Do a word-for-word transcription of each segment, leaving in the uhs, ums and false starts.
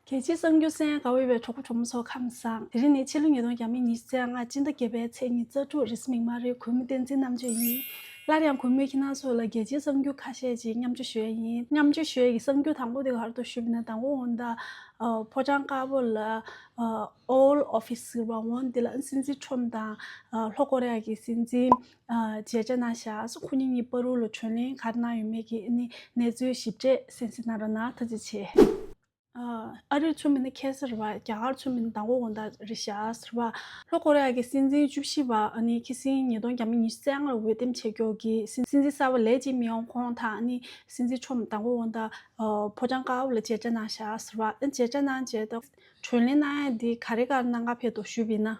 རྒྱལ་སྤྱིའི་གསར་འགྱུར་གསན་དགའ་བའི་གྲོགས་པོ་གྲོགས་མོ་ཚོ་ཁམས་བཟང་། དེ་རིང་ནི་ཕྱི་ལོ་ཉིས་སྟོང་ཉི་ཤུ་རྩ་ལྔ་སྤྱི་ཟླ་བརྒྱད་པའི་ཚེས་ཉི་ཤུ་རྩ་དྲུག་རེས་གཟའ་མིག་དམར་རེད། གུས་མོ་བསྟན་འཛིན་རྣམ་དཔྱོད་ཡིན། སླར་ཡང་གུས་མོས་ཁྱེད་རང་ཚོ་ལ་རྒྱལ་སྤྱིའི་གསར་འགྱུར་ཁ་ཤས་ཅིག་མཉམ་སྤྱོད་ཞུ་ཡ་ཡིན། མཉམ་སྤྱོད་ཞུ་ཡ་གི་གསར་འགྱུར་དང་པོ་དེ་ག་རེ་འདུག་ཞུས་པ་ཡིན་ན། དང་པོ་འོ་ད་ཕོ་བྲང་དཀར་པོ་ལ་Oval Office ཟེར་བ་འོ་འདི་ལ་སྲིད་འཛིན་ཁྲོམ་དང་ལྷོ་ཀོ་རི་ཡ་གི་སྲིད་འཛིན་མཇལ་བཅར་གནང་བཞག་མཁོ་ཉིད་གཉིས་བར་དུ་ལ་གྲོས་གླེང་ག་རེ་གནང་ཡོད་མེད་ཀྱི་ཨ་ནི་གནས་ཚུལ་ཞིབ་ཕྲ་གསན་གཟིགས་གནང་རོགས་གནང་། ཐུགས་རྗེ་ཆེ། ཨ་རིར་མཚོན་པ་ཡིན་ན་ཁ་སང་རེད་བ། རྒྱ་གར་མཚོན་པ་ཡིན་ན་མདང་དགོང་དགོང་དག་རེད་ཤག་ཟེར་བ། ལྷོ་ཀོ་རི་ཡ་གི་སྲིད་འཛིན་བཅུ་བཞི་པ་ཨ་ནི་ཁ་སང་ཉིས་སྟོང་ཉི་ཤུ་རྩ་ལྔ་ལ་འོས་འདེམས་བྱེད་མཁན་གྱི་སྲིད་སྲིད་འཛིན་གསར་པ་ལས་བྱེད་མི་ཡོང་ཁོང་དང་ཨ་ནི་སྲིད་འཛིན་ཁྲོམ་མདང་དགོང་དགོང་དག་ཕོ་བྲང་དཀར་པོ་ལ་མཇལ་བཅར་གནང་ཤག་ཟེར་བ། ཨ་མཇལ་བཅར་གནང་རྗེས་ད་གྲོས་གླེང་གནང་ཡ་འདི་ག་རེ་ག་རེ་གནང་ག་ཕེབས་འདུག་ཞུས་པ་ཡིན་ན།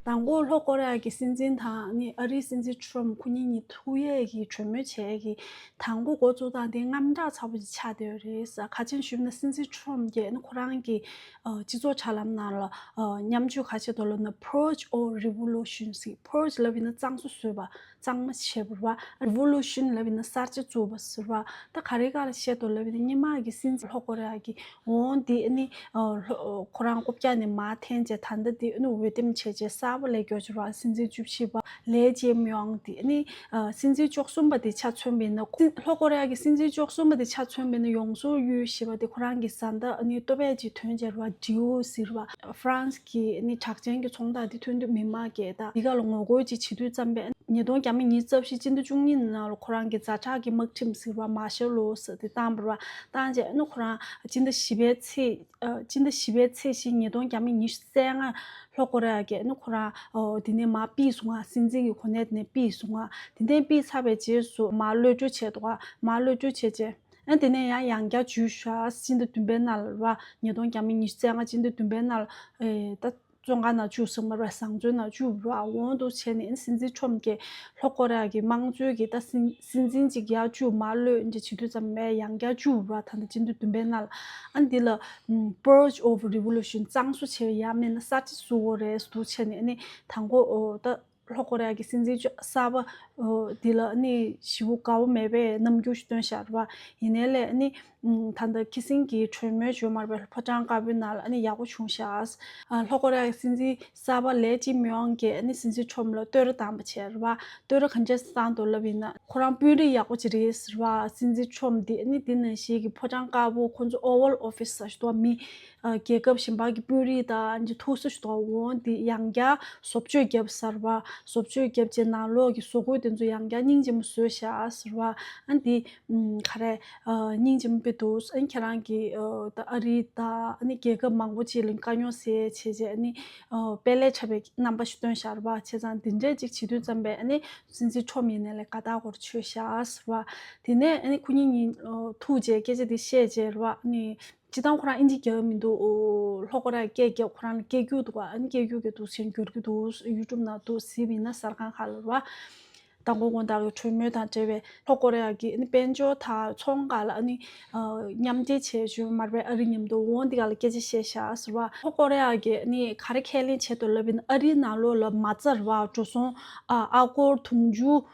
དང་པོ་ལྷོ་ཀོ་རི་ཡ་གི་སྲིད་འཛིན་དང་ནི་ཨ་རིའི་སྲིད་འཛིན་ཁྲོམ་ཁོ་གཉིས་གཉིས་ཐུག་ཡས་ཀྱི་གྲོས་མོལ་བྱས་ཀྱི་དང་པོ་འགོ་བཙུགས་སྟངས་དེ་དངངས་སྐྲག་ཚ་པོ་ཅིག་ཆགས་བསྡད་ཡོད་རེད་ཟེར། ག་ཅི་ཞུས་ན་སྲིད་འཛིན་ཁྲོམ་གྱིས་ནི་ཁོ་རང་གི་སྤྱི་ཚོགས་དྲ་ལམ་ནང་ལ་མཉམ་སྤྱོད་ག་བྱས་འདུག་ལབ་ན། Purge or Revolution ཟེར། Purge ལབ་ཡིན་ན་གཙང་བཟོ་བཟོས་པ། གཙང་མ་བྱས་པ་རེད་བ། Revolution ལབ་ཡིན་ན་གསར་བརྗེ་བཙུགས་པ་ཟེར་བ། ད་ག་རེ་ག་རེ་བཤད་འདུག་ལབ་ཡིན་ན། སྔོན་མ་གི་སྲིད་འཛིན་ལྷོ་ཀོ་རི་ཡ་གི་འོ་འདི་ཨ་ནི་ཁོ་རང་རྐུབ་བཀྱག་ནས་མར་འཐེན་བྱས། ད་ལྟ་འདི་ཨ་ནི་འོས་འདེམས་བྱས་བྱས་གསར་པ་སླེབས་ཡོད་ཀྱི་རེད་བ། སྲིད་འཛིན་བཅུ་བཞི་པ་ལས་བྱེད་མི་ཡོང་འདི་ཨ་ནི་སྲིད་འཛིན་བཅུ་གསུམ་པ་འདི་ཆ་མཚོན་པ་ཡིན་ན། ལྷོ་ཀོ་རི་ཡ་གི་སྲིད་འཛིན་བཅུ་གསུམ་པ་འདི་ཆ་མཚོན་པ་ཡིན་ན། ཡོང་སུག་ཡུལ་ཞེས་པ་འདི་ཁོ་རང་གི་བཟའ་ཟླ་ཨ་ནི་ལྟོ་ཕད་ཅིག་ཐོན་བྱས་རེད་བ། Duo ཟེར་བ། ཧྥ་རན་སི་གི་ཨ་ནི་གྲགས་ཅན་གྱི་ཚོང་རྟགས་འདི་ཐོན་དུས་མི་མང་གིས་ད་འདི་ག་ལ་ངོ་རྒོལ་ཅིག་བྱེད་དུས་ཙམ་པས། ཉིས་སྟོང་ཉི་ཤུ་རྩ་བཞི་སྤྱི་ཟླ་བཅུ་གཉིས་ནང་ལ་ཁོ་རང་གི་ཛ་དྲག་གི་དམག་ཁྲིམས་ཟེར་བ། Martial Law ཟེར་དེ་བཏང་བ་རེད་བ། བཏང་རྗེས་ཨ་ནི་ཁོ་རང་སྤྱི་ཟླ་བཞི་པའི་ཚེས་ཨ་སྤྱི་ཟླ་བཞི་པའི་ཚེས་བཞི་ཉིས་སྟོང་ཉི་ཤུ་རྩ་ལྔ་ལྷོ་ཀོ་རི་ཡ་གིས་ཨ་ནི་ཁོ་རང་ཨོ་དེ་ནས་མར་ཕུད་སོང་ང་། སྲིད་འཛིན་གྱི་གོ་གནས་དེ་ནས་ཕུད་སོང་ང་། དེ་ནས་ཕུད་ཚར་བའི་རྗེས་སུ་མར་གློད་བཀྲོལ་བྱས་འདུག་ག་མར་གློད་བཀྲོལ་བྱས་རྗེས་ཨ་དེ་ནས་ཡང་ཡང་བསྐྱར་འཇུས་ཤག་སྤྱི་ཟླ་བདུན་པའི་ནང་ལ་རེད་བ། ཉིས་སྟོང་ཉི་ཤུ་རྩ་ལྔ་སྤྱི་ཟླ་བདུན་པའི་ནང་ལ་ཨེ་ད། བཙོན་ཁང་ནང་བཅུག་སོང་མ་རེད་བ། བཟང་བཙོན་ནང་བཅུག་རེད་བ། འོ་འདུག་བྱས་ནས་སྲིད་འཛིན་ཁྲོམ་གྱིས་ལྷོ་ཀོ་རི་ཡ་གི་དམངས་གཙོའི་གི་ད་སྲིད་སྲིད་འཛིན་ཅིག་ཡར་བཅུག་མར་གློད་འདི་བྱེད་དུས་ཙམ་པས་ཡང་བསྐྱར་བཅུག་རེད་བ། ད་ལྟ་སྤྱི་ཟླ་བདུན་པའི་ནང་ལ་ཨ་འདི་ལ་Purge of Revolution གཙང་བཟོ་བྱས་པ་ཡང་མིན་ན་གསར་བརྗེ་བཟོ་དགོས་རེད་འདུག་བྱས་ནས་ཨ་ནི་དང་པོ་ཨོ་ད་ལྷོ་ཀོ་རི་ཡ་གི་སྲིད་འཛིན་གསར་པ་ཨོ་འདི་ལ་ཨ་ནི་ཞེ་པོ་དགའ་པོ་མེད་པའི་རྣམ་འགྱུར་ཞིག་སྟོན་བཞག་རེད་བ། ཡིན་ནའི་ལས་ཨ་ནི། ད་ལྟ་ཁ་སང་གི་གྲོས་མོལ་བརྗོད་མ་རེད་པས། ཕོ་བྲང་དཀར་པོའི་ནང་ལ་ཨ་ནི་ཡག་པོ་བྱུང་ཤག་ལྷོ་ཀོ་རི་ཡ་གི་སྲིད་འཛིན་གསར་པ་ལས་བྱེད་མི་ཡོང་གིས་ཨ་ནི་སྲིད་འཛིན་ཁྲོམ་ལ་བསྟོད་ར་བཏང་པ་བྱས་རེད་བ། བསྟོད་ར་གང་ཅི་བཏང་འདུག་ལབ་ཡིན་ན། ཁོ་རང་དཔོན་རིགས་ཡག་པོ་ཅིག་རེད་ཟེར་བ། སྲིད་འཛིན་ཁྲོམ་འདི་ཨ་ནི་འདི་ནང་བཞིན་གྱི་ཕོ་བྲང་དཀར་པོ་ཁོ་ཚོ་Oval Office ཟེར་ཞིག་འདུག་མི་རྒྱལ་ཁབ་གཞན་པ་གི་དཔོན་རིགས་དང་ཨ་ནི་ཐུག་ས་ཞིག་འདུག་འོ་འདི་ཡང་བསྐྱར་བཟོ་བཅོས་བརྒྱབ་ཟེར་བ། བཟོ་བཅོས་བརྒྱབ་རྗེས་ནང་ལོགས་ཀྱི་བཟོ་བཀོད་དེ་ཚོ་ཡང་བསྐྱར་སྙིང་རྗེ་མོ་བཟོས་ཤག་ཟེར་བ། ཨ་ནི་འདི་ག་རེ། སྙིང་རྗེ་མོ་དཔེ་འདུག་ཨ་ནི་ཁྱེད་རང་གིས་ད་ཨ་རི་དང་ཨ་ནི་རྒྱལ་ཁབ་མང་པོ་ཅིག་ལ་དཀའ་རྙོག་སེལ་བྱས་རྗེས་ཨ་ནི་དཔེ་ལས་འཁྲབ་པའི་རྣམ་པ་ཞིག་སྟོན་བཞག་རེད་བ། བྱས་ཙང་འདི་འདྲས་ཅིག་བྱེད་དུས་ཙམ་པས་ཨ་ནི་སྲིད་འཛིན་ཁྲོམ་ཡིན་ནའི་ལས་དགའ་རྟགས་སྐོར་ཆོད་བཞག་ཟེར་བ། དེ་ནས་ཨ་ནི་ཁོ་གཉིས་གཉིས་ཐུག་རྗེས་སྐད་ཆ་འདི་བཤད་རྗེས་རེད་བ། ཨ་ནི་སྤྱིར་བཏང་ཁོ་རང་ཨིན་ཇི་རྒྱག་གི་མི་འདུག་ལྷོ་ཀོ་རི་ཡ་སྐད་རྒྱབ། ཁོ་རང་ལ་སྐད་སྒྱུར་འདུག་ག་ཨ་ནི་སྐད་སྒྱུར་གྱི་འདུག་ཟེར་འགྱུར་གྱི་འདུག YouTube ནང་འདུག་གཟིགས་པ་ཡིན་ན་གསར་ཁང་ཁག་ལ་རེད་བ། མདང་དགོང་དགོང་དག་གི་གྲོས་མོལ་དང་འབྲེལ་བའི་ལྷོ་ཀོ་རི་ཡ་གི་ཨ་ནི་དཔལ་འབྱོར་དང་ཚོང་ཁག་ལ་ཨ་ནི་མཉམ་འབྲེལ་བྱས་བྱུང་མ་རེད་པས། ཨ་རི་མཉམ་དུ་འོང་འདི་ག་ལ་སྐད་ཆ་བཤད་ཤག་ཟེར་བ། ལྷོ་ཀོ་རི་ཡ་གི་ཨ་ནི་ག་རེ་ཁས་ལེན་བྱས་འདུག་ལབ་ཡིན་ན། ཨ་རིའི་ནང་ལོགས་ལ་མ་རྩ་རེད་བ། འགྲོ་སོང་ཨ་ཨ་སྒོར་དུང་ཕྱུར་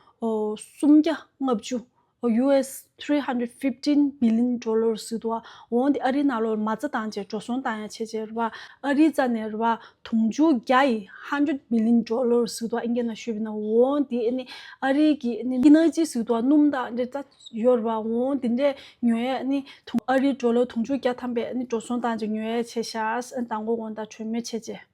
སུམ་བརྒྱ་ལྔ་བཅུ། ཨོ་ཡུ་ཨེས་three hundred fifteen billion dollars ཟེར་འདུག་འོ་འདི་ཨ་རིའི་ནང་ལོགས་མ་རྩ་བཏང་བྱས་འགྲོ་སོང་བཏང་ཡ་བྱས་བྱས་རེད་བ། ཨ་རིའི་རྩ་ནས་རེད་བ། དུང་ཕྱུར་བརྒྱ་ཡི་hundred billion dollars ཟེར་འདུག་ཨིན་སྐད་ནང་ཞུས་པ་ཡིན་ན། འོ་འདི་ཨ་ནི་ཨ་རིའི་གི་ཨ་ནི་ཨི་ནར་ཇི་ཟེར་འདུག་སྣུམ་དང་འདི་ད་ཡོད་རེད་བ། འོ་འདི་འདྲས་ཉོ་ཡ་ཨ་ནི་དུང་ཨ་རིའི་ཌོ་ལར་དུང་ཕྱུར་བརྒྱ་ཐམ་པའི་ཨ་ནི་འགྲོ་སོང་བཏང་བྱས་ཉོ་ཡ་བྱས་ཤག་ཨ་ནི་མདང་དགོང་དགོང་དག་གྲོས་མོལ་བྱས་བྱས།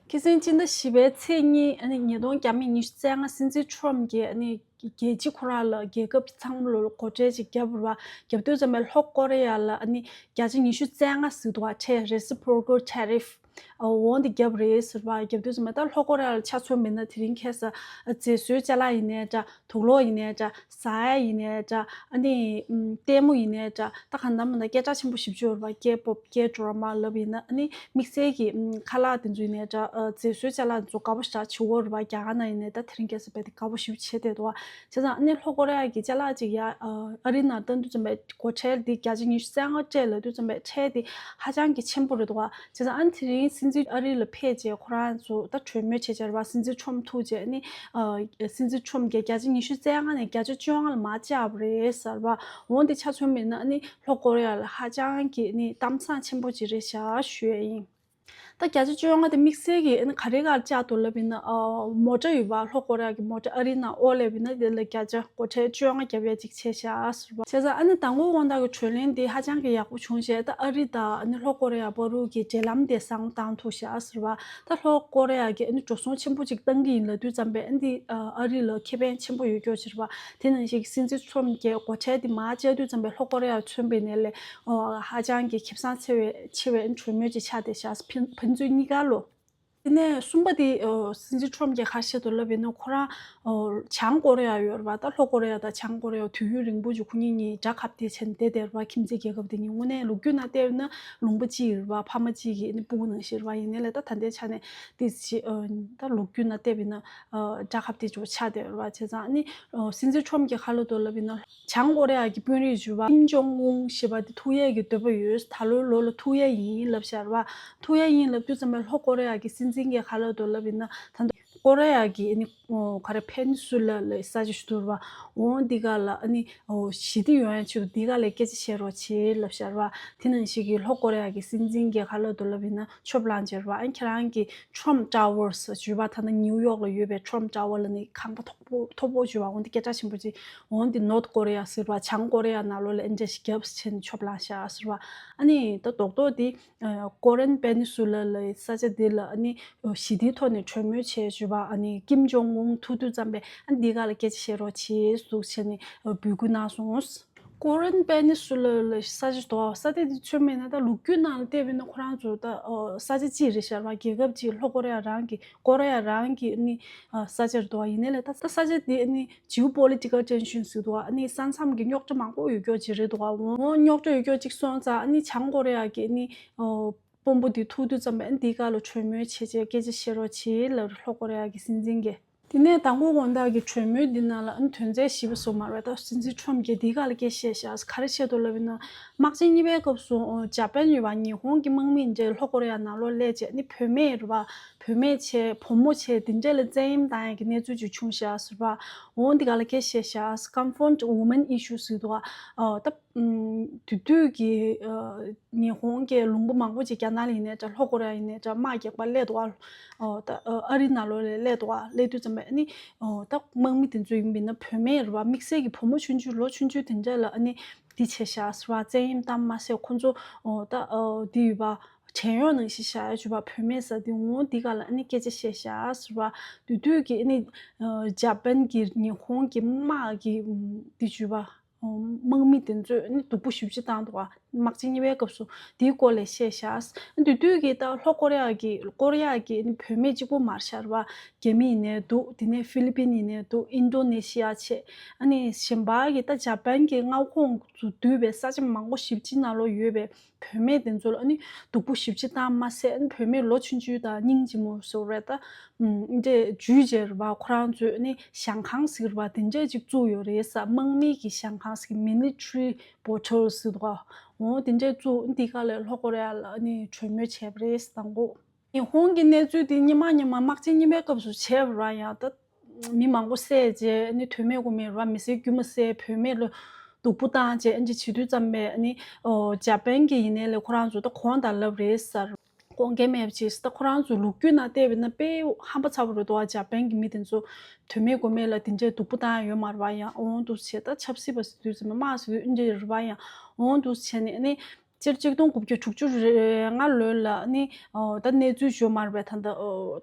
ཁ་སང་སྤྱི་ཟླ་བཞི་པའི་ཚེས་གཉིས་ཨ་ནི་ཉིས་སྟོང་ཉི་ཤུ་རྩ་ལྔ་སྲིད་འཛིན་ཁྲོམ་གྱིས་ཨ་ནི་རྒྱལ་སྤྱི་ཁོ་རང་ལ་རྒྱལ་ཁབ་ཚང་མ་ལོ་ལ་སྒོ་ཁྲལ་ཅིག་བརྒྱབ་རེད་བ། བརྒྱབ་དུས་ཙམ་པས་ལྷོ་ཀོ་རི་ཡ་ལ་ཨ་ནི་བརྒྱ་ཆ་ཉི་ཤུ་རྩ་ལྔ་ཟེར་འདུག་བ། ཁྲལ་reciprocal tariff འོ་འདི་བརྒྱབ་རེད་ཟེར་བ། བརྒྱབ་དུས་ཙམ་པས་ད་ལྷོ་ཀོ་རི་ཡ་ལ་ཆ་མཚོན་པ་ཡིན་ན་དེ་རིང་ཁ་སང་མཛེས་བཟོའི་ཅ་ལག་ཡིན་ནའི་འདྲ། དུག་ལོག་ཡིན་ནའི་འདྲ། ཟ་ཡ་ཡིན་ནའི་འདྲ། ཨ་ནི་ལྟད་མོ་ཡིན་ནའི་འདྲ། ད་གང་ལྟར་མིན་ན་སྐད་གྲགས་ཆེན་པོ་ཞེ་པོ་ཅིག་ཡོད་རེད་བ། K-pop K-drama ལབ་ཡིན་ན། ཨ་ནི་དམིགས་བསལ་གྱི་ཨམ་ཁ་ལག་དེ་ཚོ་ཡིན་ནའི་འདྲ། ཨ་མཛེས་བཟོའི་ཅ་ལག་དེ་ཚོ་དགའ་པོ་ཞེ་དྲག་བྱེད་ཀྱི་ཡོད་རེད་བ། རྒྱ་གར་ནང་ཡིན་ནའི་ད་དེ་རིང་ཁ་སང་རྦད་དེ་དགའ་པོ་ཞེ་པོ་བྱས་བསྡད་འདུག་བ། བྱས་ཙང་ཨ་ནི་ལྷོ་ཀོ་རི་ཡ་གི་ཅ་ལག་ཅིག་ཡར་ཨ་ཨ་རི་ནང་བཏང་དུས་ཙམ་པས་སྒོ་ཁྲལ་འདི་བརྒྱ་ཆ་ཉི་ཤུ་རྩ་ལྔ་སྤྲད་ལབ་དུས་ཙམ་པས་ཁྲལ་འདི་ཧ་ཅང་གི་ཆེན་པོ་རེད་འདུག་བ། བྱས་ཙང་ཨ་ནི་དེ་རིང་ སྲིད་འཛིན་ཨ་རི་ལ་ཕེབས་རྗེས་ཁོ་རང་ཚོ་ད་གྲོས་མོལ་བྱས་བྱས་རེད་པ། སྲིད་འཛིན་ཁྲོམ་ཐུག་རྗེས་ནི་ཨ་སྲིད་འཛིན་ཁྲོམ་གྱིས་བརྒྱ་ཆ་ཉི་ཤུ་རྩ་ལྔ་ནས་བརྒྱ་ཆ་བཅོ་ལྔ་ལ་མར་བཅག་པ་རེད་ཟེར་བ། འོན་ཏེ་ཆ་མཚོན་པ་ཡིན་ན་ནི་ལྷོ་ཀོ་རི་ཡ་ལ་ཧ་ཅང་གི་ནི་གཏམ་བཟང་ཆེན་པོ་ཅིག་རེད་ཤག་ཞུ་ཡས་ཡིན། ད་བརྒྱ་ཆ་བཅོ་ལྔ་དེ་དམིགས་བསལ་གྱི་ཨ་ནི་ག་རེ་ག་ལ་བཅག་འདུག་ལབ་ཡིན་ན། ཨ་མོ་ཊ་ཡོད་པ། ལྷོ་ཀོ་རི་ཡ་གི་མོ་ཊ་ཨ་རི་ནང་ཨོ་ལེབ་ཡིན་ན་དེ་ལ་བརྒྱ་ཆ་སྒོ་ཁྲལ་བཅོ་ལྔ་བརྒྱབ་ཡས་ཅིག་བྱས་ཤག་ཟེར་བ། བྱས་ཙང་ཨ་ནི་མདང་དགོང་དགོང་དག་གི་གྲོས་གླེང་དེ་ཧ་ཅང་གི་ཡག་པོ་བྱུང་བྱས། ད་ཨ་རི་དང་ཨ་ནི་ལྷོ་ཀོ་རི་ཡ་བར་དུ་གི་འབྲེལ་ལམ་དེ་བཟང་བཏང་ཐུབ་ཤག་ཟེར་བ། ད་ལྷོ་ཀོ་རི་ཡ་གིས་ཨ་ནི་འགྲོ་སོང་ཆེན་པོ་ཅིག་བཏང་གི་ཡིན་ལབ་དུས་ཙམ་པས་ཨ་ནི་ཨ་རི་ལ་ཁེ་ཕན་ཆེན་པོ་ཡོད་སྐྱོ་ཟེར་བ། དེ་ནང་བཞིན་སྲིད་འཛིན་ཁྲོམ་གྱིས་སྒོ་ཁྲལ་དེ་མར་བཅག་དུས་ཙམ་པས་ལྷོ་ཀོ་རི་ཡ་མཚོན་པའི་ནས་ལས་ཨོ་ཧ་ཅང་གི་ཁེ་བཟང་ཆེ་བའི་ཆེ་བའི་གྲོས་མོལ་ཅིག་ཆགས་བསྡད་ཤག་ཕན་ཕན་ཚུན་གཉིས་ཀ་ལོ། དེ་ནས་གསུམ་པ་དེ་ཨོ་སྲིད་འཛིན་ཁྲོམ་གྱིས་ག་རེ་བཤད་འདུག་ལབ་ཡིན་ན། ཁོ་རང་ཨོ་བྱང་ཀོ་རི་ཡ་ཡོད་རེད་པ། ད་ལྷོ་ཀོ་རི་ཡ་དང་བྱང་ཀོ་རི་ཡ་དུས་ཡུན་རིང་པོ་ཅིག་ཁོ་གཉིས་གཉིས་དགྲ་ཁ་གཏད་བྱས་ནས་བསྡད་བསྡད་རེད་པ། ཁྱིམ་མཚེས་རྒྱལ་ཁབ་དེ་གཉིས་དངོས་གནས་ལོ་རྒྱུས་ནང་བལྟས་ན་ལུང་པ་གཅིག་རེད་པ། ཕ་མ་གཅིག་གི་ཨ་ནི་སྤུ་གུ་ནང་བཞིན་རེད་པ། ཡིན་ནའི་ལས་ད་ད་ལྟའི་ཆ་ནས་དེ་ཅི་ཨོ་ད་ལོ་རྒྱུས་ནང་བལྟས་པ་ཡིན་ན་ཨོ་དགྲ་ཁ་གཏད་ཅིག་ཆགས་བསྡད་རེད་པ། བྱས་ཙང་ཨ་ནི་ཨོ་སྲིད་འཛིན་ཁྲོམ་གྱིས་ག་རེ་ལབ་འདུག་ལབ་ཡིན་ན། བྱང་ཀོ་རི་ཡ་གི་དཔོན་རིགས་ཞུ་བ་ཀིམ་ཇོང་ཨུན་ཞེས་པ་དེ་ཐུག་ཡས་ཀྱི་འདོད་པ་ཡོད། ད་ལོའི་ལོ་ལ་ཐུག་ཡས་ཡིན་ལབ་ཤག་རེད་པ། ཐུག་ཡས་ཡིན་ལབ་དུས་ཙམ་པ་ལྷོ་ཀོ་རི་ཡ་གི་སྲིད་འཛིན་གྱིས་ག་རེ་ལབ་འདུག་ལབ་ཡིན་ན། ད་ལྟ་ཀོ་རི་ཡ་གི་ཨ་ནི་ཨོ་ག་རེ་ཕེ་ནི་སུ་ལ་ལ་ས་ཆ་ཞིག་འདུག་རེད་པ། འོ་འདི་ག་ལ་ཨ་ནི་ཨོ་ཞི་བདེ་ཡོང་ཡས་ཆེད་དུ་འདི་ག་ལ་སྐད་ཆ་བཤད་རོགས་བྱེད་ལབ་ཤག་རེད་པ། དེ་ནང་བཞིན་གྱི་ལྷོ་ཀོ་རི་ཡ་གི་སྲིད་འཛིན་གྱིས་ག་རེ་ལབ་འདུག་ལབ་ཡིན་ན། ཆོབ་ལངས་བྱས་རེད་པ། ཨ་ནི་ཁྱེད་རང་གི་Trump Towers ཞུ་བ། ད་ལྟ་ནིའུ་ཡོག་ལ་ཡོད་པའི་Trump Tower ལ་ནི་ཁང་པ་མཐོ་པོ་མཐོ་པོ་ཞུ་བ། འོ་འདི་སྐད་གྲགས་ཆེན་པོ་ཅིག་འོ་འདི་North Korea ཟེར་བ། བྱང་ཀོ་རི་ཡ་ནང་ལོགས་ལ་ཨེ་འདྲ་ཞིག་བརྒྱབ་བྱས་ནས་ཆོབ་ལངས་ཤག་ཟེར་བ། ཨ་ནི་ད་རྡོག་རྡོག་འདི་ཨ་Korean Peninsula ལ་ས་ཆ་འདི་ལ་ཨ་ནི་ཞི་བདེའི་ཐོག་ནས་གྲོས་མོལ་བྱས་ཞུ་བ། ཨ་ནི་ཀིམ་ཇོང་ཨུན་ཐུག་དུས་ཙམ་པས་ཨ་ནི་འདི་ག་ལ་སྐད་ཆ་བཤད་རོགས་བྱེད་ཟུག་བྱས་ནས་འབོད་སྐུལ་གནང་སོང་། Korean Peninsula ལ་ས་ཆ་དོ་ས་དེ་དེ་ཚོད་མེད་ན། ད་ལོ་རྒྱུས་ནང་ལ་བལྟས་པ་ཡིན་ན་ཁོ་རང་ཚོ་ད་ཨོ་ས་ཆ་གཅིག་རེད་ཤག་རེད་པ། རྒྱལ་ཁབ་གཅིག་ལྷོ་ཀོ་རི་ཡ་རང་གི་ཀོ་རི་ཡ་རང་གི་ནི་ཨ་ས་ཆ་རེད་འདུག་པ། ཡིན་ནའི་ལས་ད་ད་ས་ཆ་དེ་ནི་geopolitical tension ཟེར་འདུག་པ། ནི་ས་མཚམས་ཀྱི་རྙོག་དྲ་མང་པོ་ཡོད་རྒྱུ་ཅིག་རེད་འདུག་པ། འོ་རྙོག་དྲ་ཡོད་རྒྱུ་ཅིག་སོང་ཙང་ནི་བྱང་ཀོ་རི་ཡ་གི་ནི་ཨོ་དཔོན་པོ་དེ་ཐུག་དུས་ཙམ་པ་འདི་ག་ལ་གྲོས་མོལ་བྱས་བྱས་སྐད་ཆ་བཤད་རོགས་བྱེད་ལབ་ལྷོ་ཀོ་རི་ཡ་གི་སྲིད་འཛིན་གྱིས། དེ་ནས་དང་པོ་དགོང་དག་གི་གྲོས་མོལ་འདི་ནང་ལ་ཨ་ནི་དོན་ཚན་བཞི་པ་སོང་མ་རེད། ད་སྲིད་འཛིན་ཁྲོམ་གྱིས་འདི་ག་ལ་སྐད་བཤད་ཤག་ག་རེ་བཤད་འདུག་ལབ་ཡིན་ན། དམག་ཆེན་གཉིས་པའི་སྐབས་སུ་འཇར་པན་ཡོད་པ། ཉི་ཧོང་གི་དམག་མི་འདྲ་ལྷོ་ཀོ་རི་ཡ་ནང་ལོགས་སླེབས་རྗེས་ནི་བུད་མེད་རེད་པ། བུད་མེད་བྱས་བུ་མོ་བྱས་འདི་འདྲ་ལ་བཙན་གཡེམ་བཏང་ཡག་གི་གནས་ཚུལ་ཅིག་བྱུང་ཤག་ཟེར་བ། འོ་འདི་ག་ལ་སྐད་བཤད་ཤག Confront Women Issue ཟེར་འདུག་པ། ད་དུས་དུས་ཀྱི་ཉི་ཧོང་གི་ལུང་པ་མང་པོ་ཅིག་རྒྱ་ནག་ལ་ཡིན་ནའི་འདྲ། ལྷོ་ཀོ་རི་ཡ་ཡིན་ནའི་འདྲ། དམག་རྒྱག་པ་སླེབས་འདུག་པ། ད་ཨ་རི་ནང་ལོགས་ལ་སླེབས་འདུག་པ། སླེབས་དུས་ཙམ་པ་ནི་ད་དམག་མི་དེ་ཚོ་ཡིན་པ་ཡིན་ན་བུད་མེད་རེད་པ། དམིགས་བསལ་གྱི་བུ་མོ་ཆུང་ཆུང་ལོ་ཆུང་ཆུང་དེ་འདྲ་ལ་ཨ་ནི་འདི་བྱས་ཤག་ཟེར་བ། བཙན་གཡེམ་བཏང་མ་ཟད་ཁོ་ཚོ་ད་འདི་ཡོད་པ། བྲན་གཡོག་ནང་བཞིན་བཞག་ཡ་བྱས་པ། བུད་མེད་ཟེར་དེ་འོ་འདི་ག་ལ་ཨ་ནི་སྐད་ཆ་བཤད་ཤག་ཟེར་བ། དུས་དུས་ཀྱི་ཨ་ནི་འཇར་པན་གྱི་ཉི་ཧོང་གི་དམག་གི་འདི་བྱས་པ། དམག་མི་དེ་ཚོས་ནི་སྡུག་པོ་ཞེ་པོ་ཅིག་བཏང་འདུག་པ། དམག་ཆེན་གཉིས་པའི་སྐབས་སུ་དེའི་སྐོར་ལ་བཤད་ཤག་དེ་དུས་ཀྱི་ད་ལྷོ་ཀོ་རི་ཡ་གི་ཀོ་རི་ཡ་གི་ནི་བུད་མེད་གཅིག་པོ་མ་རེད་ཤག་རེད་པ། རྒྱ་མི་ཡིན་ནའི་འདུག་དེ་ནས་ཧྥི་ལི་པིན་ཡིན་ནའི་འདུག་ཨིན་ཌོ་ནེ་ཤི་ཡ་བྱས། ཨ་ནི་གཞན་པ་གི་ད་འཇར་པན་གྱི་མངའ་ཁོངས་སུ་འདུས་པའི་ས་ཆ་མང་པོ་ཞེ་པོ་ཅིག་ནང་ལོགས་ཡོད་པའི་བུད་མེད་དེ་ཚོ་ལ་ཨ་ནི་སྡུག་པོ་ཞེ་པོ་ཅིག་བཏང་མ་ཟད། ཨ་ནི་བུད་མེད་ལོ་ཆུང་ཆུང་དང་སྙིང་རྗེ་མོ་བཟོ་རེད། ད་ཨ་འདྲས་འཇུས་བྱས་རེད་པ། ཁོ་རང་ཚོས་ཨ་ནི་ཞང་ཁང་ཟེར་བ་དེ་འདྲས་ཅིག་བཙུགས་ཡོད་རེད་ས། དམག་མི་གི་ཞང་ཁང་ཟེར། Military Quarters ཟེར་འདུག་ག་འོ་དེ་འདྲས་བཙུགས། འདི་ག་ལ་ལྷོ་ཀོ་རི་ཡ་ལ་ཨ་ནི་གྲོས་མོལ་བྱས་པ་རེད་དང་པོ། ཉི་ཧོང་གི་གནས་ཚུལ་དེ་སྔོན་མ་སྔོན་མ་དམག་ཆེན་གཉིས་པའི་སྐབས་སུ་བྱས་པ་རེད་ཡང་། ད་མི་མང་པོ་བསད་བྱས་ཨ་ནི་དོན་མེད་དགོས་མེད་རེད་པ། མི་སེར་དཀྱུས་མ་བསད། བུད་མེད་ལ་སྡུག་པོ་བཏང་བྱས་ཨ་ནི་བྱེད་དུས་ཙམ་པས་ཨ་ནི་འཇར་པན་གྱི་ཡིན་ནའི་ལས་ཁོ་རང་ཚོ་ད་གོང་དང་ལབ་རེད་ཟེར། དགོངས་འགལ་མེད་པ་བྱས། ད་ཁོ་རང་ཚོའི་ལོ་རྒྱུས་ནང་བལྟས་པ་ཡིན་ན་དཔེ་ཧམ་པ་ཚ་པོ་རེད་འདུག་པ། འཇར་པན་གྱི་མི་དེ་ཚོ་དོན་མེད་དགོས་མེད་ལ་དེ་འདྲའི་སྡུག་པོ་བཏང་ཡ་ཡོད་མ་རེད་པ། ཡང་འོང་འདུག་བྱས། ད་ཆབ་སྲིད་པ་ཟེར་དུས་ཙམ་པ་དམག་ཟེར་དུས་ཨ་འདྲ་རེད་པ། ཡང་འོང་འདུག་བྱས་ནས་ཨ་ནི་སྤྱི་ལོ་ཆིག་སྟོང་དགུ་བརྒྱ་དྲུག་ཅུ་རེ་ལྔ་ལོ་ལ་ཨ་ནི་ད་གནས་ཚུལ་ཞུ་མ་རེད་པས། ད་ད་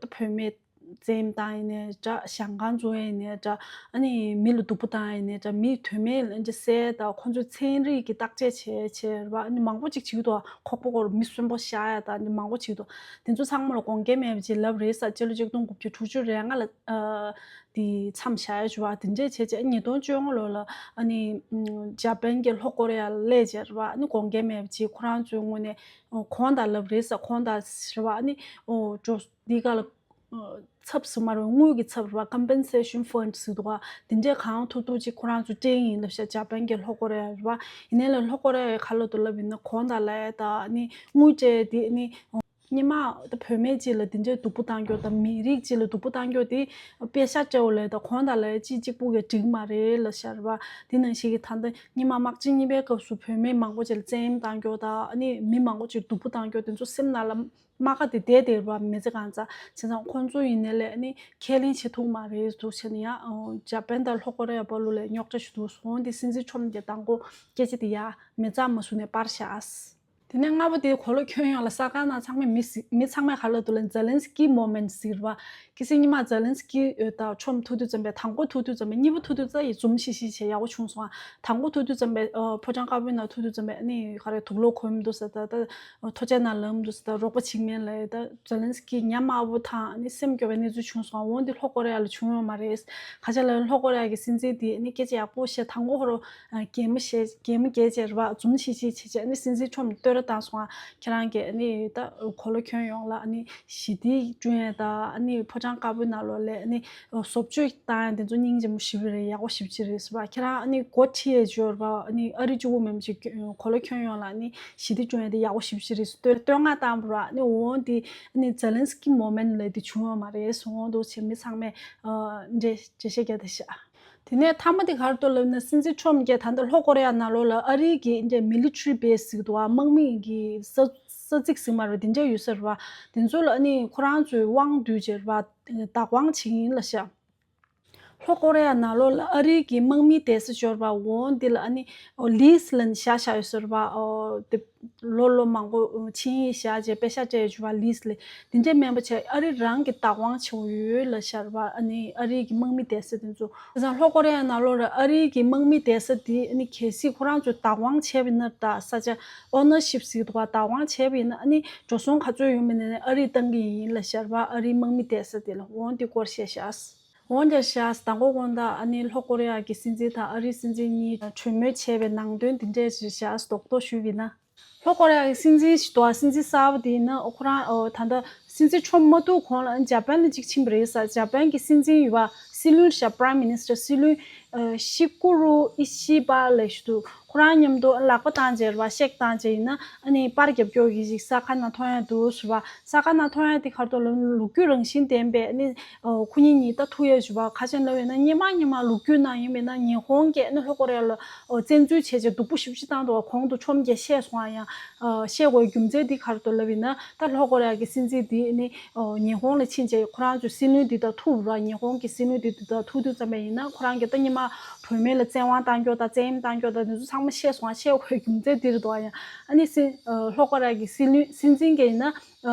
ད་བུད་མེད་བཙན་གཡེམ་བཏང་ཡིན་ནའི་འདྲ། ཞང་ཁང་བཙུགས་ཡིན་ནའི་འདྲ། ཨ་ནི་མི་ལ་སྡུག་པོ་བཏང་ཡིན་ནའི་འདྲ། མི་དོན་མེད་ལ་འདྲ་བསད། ད་ཁོ་ཚོས་ཚན་རིག་གི་བརྟག་དཔྱད་བྱས་བྱས་རེད་པ། ཨ་ནི་མང་པོ་ཅིག་བྱེད་ཀྱི་འདུག་ཁོག་པ་སྐོར་མི་གསོན་པོ་བཞག་ཡ་ད་ཨ་ནི་མང་པོ་བྱེད་ཀྱི་འདུག་དེ་ཚོ་ཚང་མ་ལ་དགོངས་འགལ་མེད་པ་ཅིག་ལབ་རེད་ས། སྤྱི་ལོ་ཆིག་སྟོང་དགུ་བརྒྱ་དྲུག་ཅུ་རེ་ལྔ་ལ་ཨ་དེ་མཚམས་བཞག་ཡ་བྱས་པ། དེ་འདྲས་བྱས་བྱས་ཉིས་སྟོང་བཅོ་ལྔ་ལོ་ལ་ཨ་ནི་འཇར་པན་གྱིས་ལྷོ་ཀོ་རི་ཡ་ལ་སླེབས་བྱས་རེད་པ། ཨ་ནི་དགོངས་འགལ་མེད་པ་ཅིག་ཁོ་རང་ཚོའི་ངོས་ནས་གོང་དང་ལབ་རེད་ས། གོང་དང་རེད་པ། ཨ་ནི་འགྲོ་འདི་ག་ལ། ཚབ་ཟེར་མ་རེད། དངུལ་གྱི་ཚབ་རེད་པ། Compensation Fund ཟེར་འདུག་ག་དེ་འདྲས་གང་ཐུབ་ཐུབ་ཅིག་ཁོ་རང་ཚོ་སྤྲད་ཡིན་ལབ་ཤག་འཇར་པན་གྱིས་ལྷོ་ཀོ་རི་ཡ་རེད་པ། ཡིན་ནའི་ལས་ལྷོ་ཀོ་རི་ཡ་ག་ལབ་འདུག་ལབ་ཡིན་ན་གོང་དང་ལབ་ཡ་ད་ནི་དངུལ་སྤྲད་དེ་ནི་ སྔོན་མ་ད་བུད་མེད་ཅིག་ལ་དེ་འདྲའི་སྡུག་པོ་བཏང་རྒྱུ་དང་མི་རིགས་ཅིག་ལ་སྡུག་པོ་བཏང་རྒྱུ་དེ་དཔེ་ཤ་སྤྲད་འོ་ལས་ད་གོང་དང་ལས་ཅིག་གཅིག་པུ་གི་འགྲིག་མ་རེད་ལ་ཤར་བ། དེ་ནང་བཞིན་གྱི་ད་ལྟ་སྔོན་མ་དམག་ཆེན་གཉིས་པའི་སྐབས་སུ་བུད་མེད་མང་པོ་ཅིག་ལ་བཙན་གཡེམ་བཏང་རྒྱུ་དང་ཨ་ནི་མི་མང་པོ་ཅིག་སྡུག་པོ་བཏང་རྒྱུ་དེ་ཚོ་སེམས་ནང་ལ་རྨ་ཁ་དེ་བསྡད་བསྡད་རེད་བ། མི་ཚེ་གང་ཚ་བྱས་ཙང་ཁོང་ཚོ་ཡིན་ནའི་ལས་ཨ་ནི་ཁས་ལེན་བྱེད་ཐུབ་མ་རེད་འདུག་བྱས་ནས་ཡང་འཇར་པན་དང་ལྷོ་ཀོ་རི་ཡ་བར་ལུ་ལས་རྙོག་དྲ་ཞིག་འདུག་སོང་དེ་སྲིད་འཛིན་ཁྲོམ་གྱི་དང་པོ་སྐད་ཆ་དེ་ཡ་མི་གཙང་མ་བཟོ་ནས་པར་བཞག་དེ་ནས་ལྔ་པ་དེ་གོ་ལ་ཁྱོན་ཡོངས་ལ་གསར་ཁང་ནང་ཚང་མས་མི་གཟིགས་མི་ཚང་མས་ག་ལ་འདུག་ལ་ཛེ་ལན་སི་ཀི་མོ་མེན་ཊི་ཟེར་བ། གལ་སྲིད་སྔོན་མ་ཛེ་ལན་སི་ཀི་དང་ཁྲོམ་ཐུག་དུས་ཙམ་པས་དང་པོ་ཐུག་དུས་ཙམ་པས་གཉིས་པ་ཐུག་དུས་ཙམ་ཡི་འཛུམ་ཤིག་ཤིག་བྱས་ཡག་པོ་བྱུང་སོང་ཨ། དང་པོ་ཐུག་དུས་ཙམ་པས་ཕོ་བྲང་དཀར་པོའི་ནང་ཐུག་དུས་ཙམ་པས་ཨ་ནི་ག་རེ་དུག་ལོག་གོན་འདུག་ཟེར་ད་ད་ཐོ་ཅེ་ནང་ལངས་འདུག་ཟེར་ད་རོགས་པ་བྱེད་མཁན་ལ་ད་ཛེ་ལན་སི་ཀི་ཉམས་དམའ་བོ་དང་ཨ་ནི་སེམས་སྐྱོ་བའི་གནས་ཚུལ་བྱུང་སོང་ཨ། འོན་ཏེ་ལྷོ་ཀོ་རི་ཡ་ལ་བྱུང་ཡོད་མ་རེད། ཁ་ཆེ་ལ་ལྷོ་ཀོ་རི་ཡ་གི་སྲིད་འཛིན་དེ་ཨ་ནི་སྐད་ཆ་ཡག་པོ་བཤད་དང་པོ་ཧོ་རོ། གད་མོ་བཤད་གད་མོ་བགད་བྱས་རེད་བ། འཛུམ་ཤིག་ཤིག་བྱས་བྱས་ནི་སྲིད་འཛིན་ཁྲོམ་བསྟོད་ར་བཏང་སོང་ཨ། ཁྱེད་རང་གིས་ནི་ད་གོ་ལ་ཁྱོན་ཡོངས་ལ་ནི་ཞི་བདེ་བསྐྲུན་ཡས་དང་ནི་ཕོ་བྲང་དཀར་པོའི་ནང་ལོགས་ལ་ནི་བཟོ་བཅོས་བཏང་ཡས་དེ་ཚོ་སྙིང་རྗེ་མོ་ཞེ་པོ་རེད། ཡག་པོ་ཞེ་པོ་ཅིག་རེད་ཟེར་བ། ཁྱེད་རང་ནི་འགོ་ཁྲིད་ཡས་འབྱོར་བ་ནི་ཨ་རི་གཅིག་པུ་མིན་པ་ཅིག་གོ་ལ་ཁྱོན་ཡོངས་ལ་ནི་ཞི་བདེ་བསྐྲུན་ཡས་དེ་ཡག་པོ་ཞེ་པོ་ཅིག་རེད་ཟེར་བསྟོད་བསྟོད་བསྔགས་བཏང་བ་ར། ནི་འོང་དེ་ནི་ཛེ་ལན་སི་ཀི་མོ་མེན་ཊི་ལབ་དེ་བྱུང་ཡོད་མ་རེད་ཟེར། འོང་འདུག་བྱས་མི་ཚང་མས་འགྲེལ་འགྲེལ་བཤད་རྒྱག་བསྡད་ཤག་དེ་ནས་མཐའ་མ་དེ་ག་རེ་འདུག་ལབ་ན་སྲིད་འཛིན་ཁྲོམ་གྱིས་ད་ལྟ་ལྷོ་ཀོ་རི་ཡ་ནང་ལོགས་ལ་ཨ་རིའི་གི་འདྲ་མི་ལི་ཊ་རི་བྷེ་སི་ཟེར་གི་འདུག་བ། དམག་མི་གི་ས་ས་ཚིགས་ཟེར་མ་རེད་དེ་འདྲ་ཡོད་ས་རེད་བ། དེ་ཚོ་ལ་ཨ་ནི་ཁོ་རང་ཚོའི་དབང་བསྡུས་བྱས་རེད་བ། བདག་དབང་བྱེད་ཀྱི་ཡིན་ལབ་ཤག་ལྷོ་ཀོ་རི་ཡ་ནང་ལོགས་ལ་ཨ་རིའི་གི་དམག་མི་བསྡད་ས་འབྱོར་བ་འོང་འདི་ལ་ཨ་ནི་ལིས་ལབ་ནས་བཞག་བཞག་ཡོད་ས་རེད་བ། དེ་ལོ་ལོ་མང་པོ་ཆིངས་ཡིག་བཞག་བྱས་པེ་ཤག་སྤྲད་ཡོད་པ་ལིས་ལས་དེ་འདྲའི་མིན་པ་བྱས་ཨ་རི་རང་གི་བདག་དབང་བྱེད་དགོས་ཡོད་ལབ་ཤར་བ། ཨ་ནི་ཨ་རིའི་གི་དམག་མི་བསྡད་ས་དེ་ཚོ་བྱས་ཙང་ལྷོ་ཀོ་རི་ཡ་ནང་ལོགས་ལ་ཨ་རིའི་གི་དམག་མི་བསྡད་ས་དེ་ཨ་ནི་གལ་སྲིད་ཁོ་རང་ཚོས་བདག་དབང་བྱས་པ་ཡིན་ན་ད་ས་ཆ་ཨོ་ནར་ཤིབ་ཟེར་གི་འདུག་བ། བདག་དབང་བྱས་པ་ཡིན་ན་ཨ་ནི་འགྲོ་སོང་ག་ཚོད་ཡོད་མེད་ནས་ཨ་རིས་བཏང་གི་ཡིན་ལབ་ཤར་བ། ཨ་རིའི་དམག་མི་བསྡད་ས་དེ་ལ་འོང་དེ་སྐོར་བཤད་ཤག་འོན་ཀྱང་ཤག་དང་པོ་དགོང་དག་ཨ་ནི་ལྷོ་ཀོ་རི་ཡ་གི་སྲིད་འཛིན་དང་ཨ་རིའི་སྲིད་འཛིན་གཉིས་གྲོས་མོལ་བྱས་པའི་ནང་དོན་འདི་འདྲས་ཞིག་ཤག་རྡོག་རྡོག་ཞུས་པ་ཡིན་ན། ལྷོ་ཀོ་རི་ཡ་གི་སྲིད་འཛིན་ཞིག་འདུག་ཨ། སྲིད་འཛིན་གསར་པ་དེ་ཡིན་ན་ཁོ་རང་ཨོ་ད་ལྟ་སྲིད་འཛིན་ཁྲོམ་མ་ཐུག་གོང་ལ་འཇར་པན་ལ་གཅིག་ཕྱིན་པ་རེད་ཟེར། འཇར་པན་གི་སྲིད་འཛིན་ཡོད་པ་སྲིད་བློན་ཤག Prime Minister སྲིད་བློན་ཨ་ཤི་ཀུ་རུ་ཨི་ཤི་པ་ལབ་ཞིག་འདུག་ཁོ་རང་མཉམ་དུ་ལག་པ་བཏང་བྱས་རེད་བ། ཤེག་བཏང་བྱས་ཡིན་ན་ཨ་ནི་པར་རྒྱབ་སྐྱོར་གྱི་ཞིག་གསར་ཁང་ནང་མཐོང་ཡ་འདུག་ཟེར་བ། གསར་ཁང་ནང་མཐོང་ཡ་དེ་ག་རེ་འདུག་ལབ་ན་ལོ་རྒྱུས་རང་བཞིན་ལྡན་པའི་ཨ་ནི་ཨོ་ཁོ་གཉིས་གཉིས་ད་ཐུག་ཡ་ཞུ་བ་ཁ་ཆེན་ལབ་ཡོད་ན་སྔོན་མ་སྔོན་མ་ལོ་རྒྱུས་ནང་ཡིན་མིན་ན་ཉི་ཧོང་གིས་ཨ་ནི་ལྷོ་ཀོ་རི་ཡ་ལ་ཨོ་བཙན་འཛུལ་བྱས་བྱས་སྡུག་པོ་ཞེ་པོ་ཅིག་བཏང་འདུག་བ། གོང་དུ་ཁྲོམ་གྱིས་བཤད་སོང་ཨ། ཡང་ཨ་བཤད་དགོས་རྒྱུ་མཚན་འདི་ག་རེ་འདུག་ལབ་ཡིན་ན་ད་ལྷོ་ཀོ་རི་ཡ་གི་སྲིད་འཛིན་འདི་ཨ་ནི་ཨོ་ཉི་ཧོང་ལ་ཕྱིན་བྱས་ཁོ་རང་ཚོའི་སྲིད་བློན་འདི་ད་ཐུག་ར། ཉི་ཧོང་གི་སྲིད་བློན་འདི་ད་ཐུག་དུས་ཙམ་པ་ཡིན་ན་ཁོ་རང་གིས་ད་སྔོན་མ་བུད་མེད་ལ་བཙན་དབང་བཏང་རྒྱུ་དང་བཙན་གཡེམ་བཏང་རྒྱུ་དང་འདི་ཚོ་ཚང་མ་བཤད་སོང་ཨ། བཤད་དགོས་རྒྱུ་མཚན་འདི་རེད་འདུག་ཨ། ཡང་ཨ་ནི་སྲིད་ཨ་ལྷོ་ཀོ་རི་ཡ་གི་སྲིད་བློན་སྲིད་འཛིན་གྱིས་ཡིན་ན།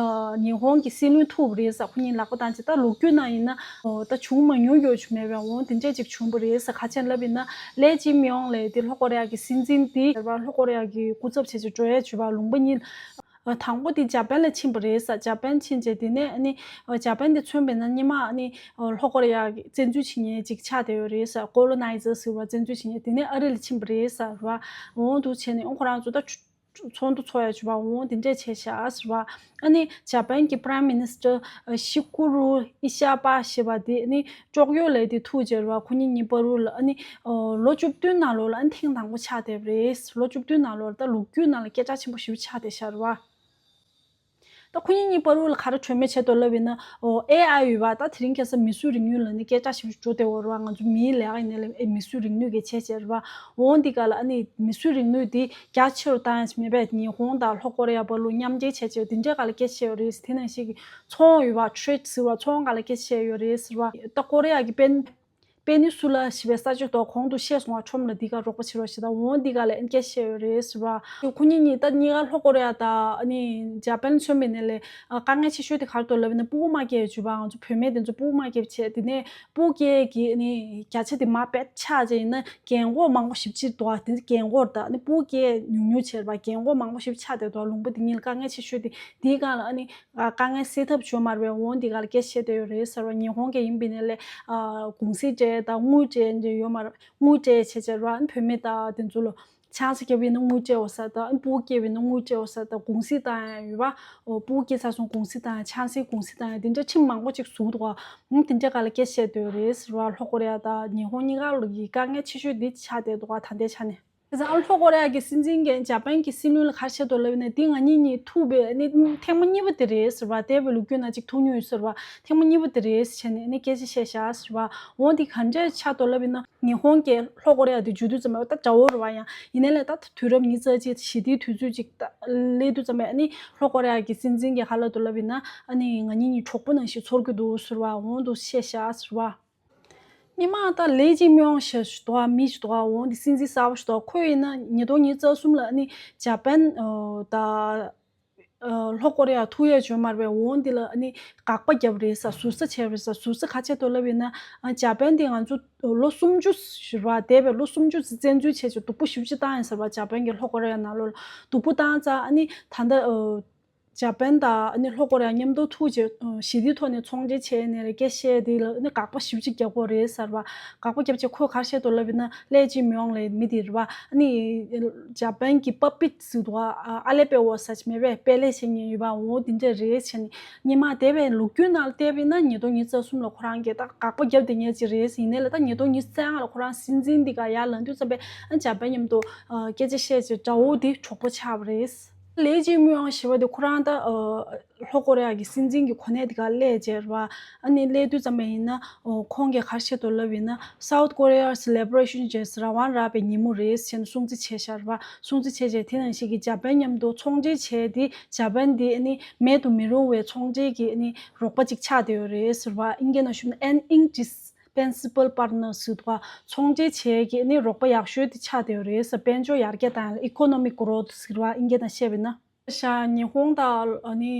ཉི་ཧོང་གི་སྲིད་བློན་ཐུག་པ་རེད་ཟེར། ཁོ་གཉིས་ལག་པ་བཏང་བྱས་ད་ལོ་རྒྱུས་ནང་ཡིན་ན་ད་བྱུང་མ་མྱོང་ཡོད་ཆུ་མེད་པའི་འོང་དེ་འདྲས་ཅིག་བྱུང་པ་རེད་ཟེར། ཁ་ཆེན་ལབ་ཡིན་ན་ལེ་ཅི་མིའོང་ལབ་དེ་ལྷོ་ཀོ་རི་ཡ་གི་སྲིད་འཛིན་དེ་ལྷོ་ཀོ་རི་ཡ་གི་སྐུ་ཚབ་བྱས་བྱས་འགྲོ་ཡས་བྱུས་པ་ལུང་པ་གཉིས། དང་པོ་དེ་འཇར་པན་ལ་ཕྱིན་པ་རེད་ཟེར། འཇར་པན་ཕྱིན་བྱས་དེ་ནས་ཨ་ནི་འཇར་པན་དེ་མཚོན་པ་ཡིན་ན་སྔོན་མ་ཨ་ནི་ལྷོ་ཀོ་རི་ཡ་གི་བཙན་འཛུལ་བྱེད་མཁན་ཅིག་ཆགས་བསྡད་ཡོད་རེད་ཟེར། ཀོ་ལོ་ནའི་ཛར་ཟེར་བ་བཙན་འཛུལ་བྱེད་མཁན་དེ་ནས་ཨ་རི་ལ་ཕྱིན་པ་རེད་ཟེར་བ། འོང་འདུག་བྱས་ནས་ཨོ་ཁོ་རང་ཚོ་ད་ཚོགས་འདུ་ཚོགས་ཡ་བྱུས་པ་འོང་དེ་འདྲས་བྱས་ཤག་ཟེར་བ། ཨ་ནི་འཇར་པན་གྱི་Prime Minister ཤི་ཀུ་རུ་ཨི་ཤ་པ་ཞེས་པ་དེ་ཨ་ནི་ཅོག་ཡོད་ལས་དེ་ཐུག་བྱས་རེད་བ། ཁོ་གཉིས་གཉིས་བར་དུ་ལ་ཨ་ནི་ལོ་བཅུ་བདུན་ནང་ལོགས་ལ་ཨ་ནི་ཐེངས་དང་པོ་ཆགས་བསྡད་པ་རེད། ལོ་བཅུ་བདུན་ནང་ལོགས་ལ་ད་ལོ་རྒྱུས་ནང་ལ་སྐད་གྲགས་ཆེན་པོ་ཞེ་པོ་ཆགས་བསྡད་ཤག་རེད་བ། ད་ཁོ་གཉིས་གཉིས་བར་དུ་ལ་ག་རེ་གྲོས་མོལ་བྱས་འདུག་ལབ་ཡིན་ན། ཨོ་ཨེ་ཨའི་ཡོད་པ་ད་དེ་རིང་ཁ་སང་མིས་བཟོས་རིག་ནུས་ལབ་ནས་སྐད་གྲགས་ཞེ་པོ་ཅིག་འགྲོ་བསྡད་ཡོད་རེད་བ། ང་ཚོ་མིའི་ལས་ཀ་ཡིན་ནའི་ལས་ཨེ་མིས་བཟོས་རིག་ནུས་ཀྱི་བྱས་བྱས་རེད་བ། འོང་འདི་ག་ལ་ཨ་ནི་མིས་བཟོས་རིག་ནུས་འདི་རྒྱ་ཆེ་རུ་བཏང་ཡ་ཞིག་མེད་པས། ཉི་ཧོང་དང་ལྷོ་ཀོ་རི་ཡ་བར་ལུ་མཉམ་འབྲེལ་བྱས་བྱས་འདི་འདྲའི་ག་ལ་སྐད་ཆ་བཤད་ཡོད་རེད། དེ་ནང་བཞིན་གྱི་ཚོང་ཡོད་པ་ཊེ་རེ་ཌི་ཟེར་བ་ཚོང་ག་ལ་སྐད་ཆ་བཤད་ཡོད་རེད་ཟེར་བ། ད་ཀོ་རི་ཡ་གི་པན་པེ་ནི་སུ་ལ་ཞེས་པའི་ས་ཆ་དོ་གོང་དུ་བཤད་སོང་བ། ཁྲོམ་ལ་འདི་ག་རོགས་པ་བྱེད་རོགས་བྱེད་དང་འོང་འདི་ག་ལ་ཨེན་སྐད་བཤད་ཡོད་རེད་ཟེར་བ། ཁོ་གཉིས་གཉིས་ད་གཉིས་ཀ་ལྷོ་ཀོ་རི་ཡ་དང་ཨ་ནི་འཇར་པན་མཚོན་པའི་ནས་ལས་དཀའ་ངལ་ཆེ་ཤོས་དེ་ག་རེ་འདུག་ལབ་ན་སྤུ་གུ་མ་སྐྱེས་བྱུས་པ། ང་ཚོ་བུད་མེད་དེ་ཚོ་སྤུ་གུ་མ་སྐྱེས་བྱས་དེ་ནས་སྤུ་གུ་སྐྱེས་ཀྱི་ཨ་ནི་བརྒྱ་ཆ་དེ་མར་བེད་ཆགས་བྱས་ཡིན་ན་རྒན་གོག་མང་པོ་ཞེ་པོ་ཅིག་འདུག་ཨ། དེ་རྒན་གོག་ད་ཨ་ནི་སྤུ་གུ་སྐྱེས་ཉུང་ཉུང་བྱས་པ་རྒན་གོག་མང་པོ་ཞེ་པོ་ཆགས་བསྡད་འདུག་ལུང་པ་དེ་གཉིས་ལ་དཀའ་ངལ་ཆེ་ཤོས་དེ་དེའི་སྒང་ལ་ཨ་ནི་དཀའ་ངལ་སེལ་ཐབས་བྱུང་མ་རེད་པས། འོང་འདི་ག་ལ་སྐད་བཤད་བསྡད་ཡོད་རེད་ཟེར་བ། ཉི་ཧོང་གི་ཡིན་པ་ཡིན་ནའི་ལས་གུང་སེང་སྤྲད་དང་དངུལ་སྤྲད་འདྲ་ཡོད་མ་རེད། དངུལ་སྤྲད་བྱས་བྱས་ར་བུད་མེད་དང་དེ་ཚོ་ལ་ཆང་ས་བརྒྱབ་པ་ཡིན་ན་དངུལ་སྤྲད་འོ་ས་དང་སྤུ་གུ་སྐྱེས་པ་ཡིན་ན་དངུལ་སྤྲད་འོ་ས་དང་གུང་སེང་བཏང་ཡ་ཡོད་པ། འོ་སྤུ་གུ་སྐྱེས་ཚར་སོང་གུང་སེང་བཏང་ཡ་ཆང་སའི་གུང་སེང་བཏང་ཡ་དེ་འདྲ་ཁྲིམས་མང་པོ་ཅིག་བཟོས་འདུག་ག་དེ་འདྲ་ག་ལ་སྐད་བཤད་བསྡད་ཡོད་རེད་ཟེར་བ། ལྷོ་ཀོ་རི་ཡ་དང་ཉི་ཧོང་གཉིས་ཀ་ལ་གི་དཀའ་ངལ་ཆེ་ཤོས་འདི་ཆགས་བསྡད་འདུག་ག་ད་ལྟའི་ཆ་ནས། དེ་ཙང་ཨ་ལྷོ་ཀོ་རི་ཡ་གི་སྲིད་འཛིན་གྱིས་འཇར་པན་གྱི་སྲིད་བློན་ལ་ག་རེ་བཤད་འདུག་ལབ་ན། འདི་ང་གཉིས་གཉིས་ཐུག་པའི་ཨ་ནི་ཐེངས་མ་གཉིས་པ་དེ་རེད་ཟེར་བ། འདས་པའི་ལོ་རྒྱུས་ནང་གཅིག་ཐུག་མྱོང་ཡོད་ཟེར་བ། ཐེངས་མ་གཉིས་པ་དེ་རེད་ཟེར་བྱས་ནས་ཨ་ནི་སྐད་ཆ་བཤད་བཞག་ཟེར་བ། འོ་འདི་ག་འདྲས་ཆགས་འདུག་ལབ་ན། ཉི་ཧོང་གིས་ལྷོ་ཀོ་རི་ཡ་དེ་འཇུ་དུས་ཙམ་པ་ད་དགྲ་བོ་རེད་བ། ཡང་ཡིན་ནའི་ལས་ད་དུས་རབས་ཉི་ཤུ་རྩ་གཅིག་ཞི་བདེའི་དུས་ཚོད་ཅིག་ད་སླེབས་དུས་ཙམ་པ་ཨ་ནི་ལྷོ་ཀོ་རི་ཡ་གི་སྲིད་འཛིན་གྱིས་ག་ལབ་འདུག་ལབ་ན། ཨ་ནི་ང་གཉིས་གཉིས་གྲོགས་པོ་ནང་བཞིན་ཚོར་གྱི་འདུག་ཟེར་བ། འོ་འདུག་བཤད་བཞག་ཟེར་བ། སྔོན་མ་ད་ལེ་ཅིང་མིའོང་ཞེས་ཞུ་དོ་མི་ཞུ་དོ་འོང་འདི་སྲིད་འཛིན་གསར་པ་ཞུ་དོ། ཁོ་ཡིན་ན་ཉིས་སྟོང་ཉི་ཤུ་རྩ་གསུམ་ལ་ཨ་ནི་འཇར་པན་ད་ལྷོ་ཀོ་རི་ཡ་ཐུག་ཡས་བྱུང་མ་རེད་པས། འོང་འདི་ལ་ཨ་ནི་དགག་པ་བརྒྱབ་རེད་ས། ཟུར་ཟ་བྱས་རེད་ས། ཟུར་ཟ་ག་བྱས་འདུག་ལབ་ཡིན་ན། འཇར་པན་འདི་ང་ཚོ་ལོ་སུམ་ཅུ་ཞུ་བ་འདས་པའི་ལོ་སུམ་ཅུ་བཙན་འཛུལ་བྱས་ཆོག་སྡུག་པོ་ཞེ་པོ་ཅིག་བཏང་ཡིན་ཟེར་བ། འཇར་པན་གྱིས་ལྷོ་ཀོ་རི་ཡ་ནང་ལོགས་ལ་སྡུག་པོ་བཏང་ཙང་ཨ་ནི་ད་ལྟ། འཇར་པན་དང་ཨ་ནི་ལྷོ་ཀོ་རི་ཡ་མཉམ་དུ་ཐུག་རྗེས་ཞི་བདེའི་ཐོག་ནས་ཚོང་འབྲེལ་བྱས་ནས་རེ་སྐད་བཤད་དེ་ལ་ཨ་ནི་དགག་པ་ཞེ་པོ་ཅིག་རྒྱག་གི་རེད་ཟེར་བ། དགག་པ་རྒྱབ་རྗེས་ཁོས་ག་རེ་བཤད་འདུག་ལབ་ཡིན་ན། ལེ་ཅིང་མིའོང་ལབ་མི་དེ་རེད་བ། ཨ་ནི་འཇར་པན་གྱི་པ་པིད་ཟེར་འདུག་ཨ་ཨ་ལེ་པེ་འོ་ཟེར་མེད་པས། དཔེ་ལེགས་བཤད་མཁན་ཡོད་པ། འོ་དེ་འདྲ་རེད་བྱས་ནས་སྔོན་མ་འདས་པའི་ལོ་རྒྱུས་ནང་བལྟས་པ་ཡིན་ན་ཉིས་སྟོང་ཉི་ཤུ་རྩ་གསུམ་ལ་ཁོ་རང་གིས་ད་དགག་པ་རྒྱབ་བསྡད་མཁན་ཅིག་རེད། ཡིན་ནའི་ལ་ད་ཉིས་སྟོང་ཉི་ཤུ་རྩ་ལྔ་ལ་ཁོ་རང་སྲིད་འཛིན་འདི་ག་ཡར་ལངས་དུས་ཙམ་པས་ཨ་འཇར་པན་མཉམ་དུ་སྐད་ཆ་བཤད་རྗེས་དགྲ་བོ་དེ་གྲོགས་པོ་ཆགས་པ་རེད། ལེ་ཅིང་མིའོང་ཞེས་པ་དེ་ཁོ་རང་ད་ཨ་ལྷོ་ཀོ་རི་ཡ་གི་སྲིད་འཛིན་གྱི་གོ་གནས་དེ་ག་སླེབས་རྗེས་རེད་བ། ཨ་ནི་སླེབས་དུས་ཙམ་པ་ཡིན་ན་ཨོ་ཁོང་གིས་ག་རེ་བཤད་འདུག་ལབ་ཡིན་ན། South Korea's liberation ཅེས་རང་དབང་རག་པའི་ཉིན་མོ་རེད་ཟེར་ནས་སྲུང་བརྩི་བྱས་བཞག་རེད་བ། སྲུང་བརྩི་བྱས་རྗེས་དེ་ནང་བཞིན་གྱི་འཇར་པན་མཉམ་དུ་ཚོང་འབྲེལ་བྱས་ཏེ་འཇར་པན་དེ་ཨ་ནི་མེད་དུ་མི་རུང་བའི་ཚོང་འབྲེལ་གྱི་ཨ་ནི་རོགས་པ་ཅིག་ཆགས་བསྡད་ཡོད་རེད་ཟེར་བ། ཨིན་སྐད་ནང་ཞུས་ན་an indispensable partner ཟེར་འདུག་ག་ཚོང་འབྲེལ་བྱས་ཀྱི་ཨ་ནི་རོགས་པ་ཡག་ཤོས་དེ་ཆགས་བསྡད་ཡོད་རེད་ཟེར། དཔལ་འབྱོར་ཡར་རྒྱས་བཏང་ཡ་ལ་economic growth ཟེར་བ་ཨིན་སྐད་ནང་བཤད་པ་ཡིན་ན། ཤ་ཉི་ཧོང་དང་ཨ་ནི་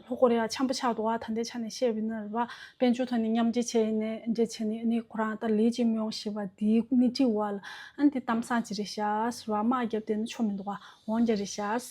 ལྷོ་ཀོ་རི་ཡ་འཆམ་པོ་ཆགས་འདུག་ག་ད་ལྟའི་ཆ་ནས་བཤད་པ་ཡིན་ན་རེད་བ། དཔལ་འབྱོར་ཐོག་ནས་མཉམ་འབྲེལ་བྱས་ནས་འབྲེལ་བྱས་ནས་ཨ་ནི་ཁོ་རང་ད་ལི་ཅི་མིའོང་ཞེས་པ་དེའི་སྣེ་ཁྲིད་འོག་ལ་ཨ་ནི་དེ་གཏམ་བཟང་ཅིག་རེད་ཤག་ཟེར་བ། དམག་བརྒྱབ་བསྡད་ན་ཆོ་མི་འདུག་ག་འོང་རྒྱུ་རེད་ཤག་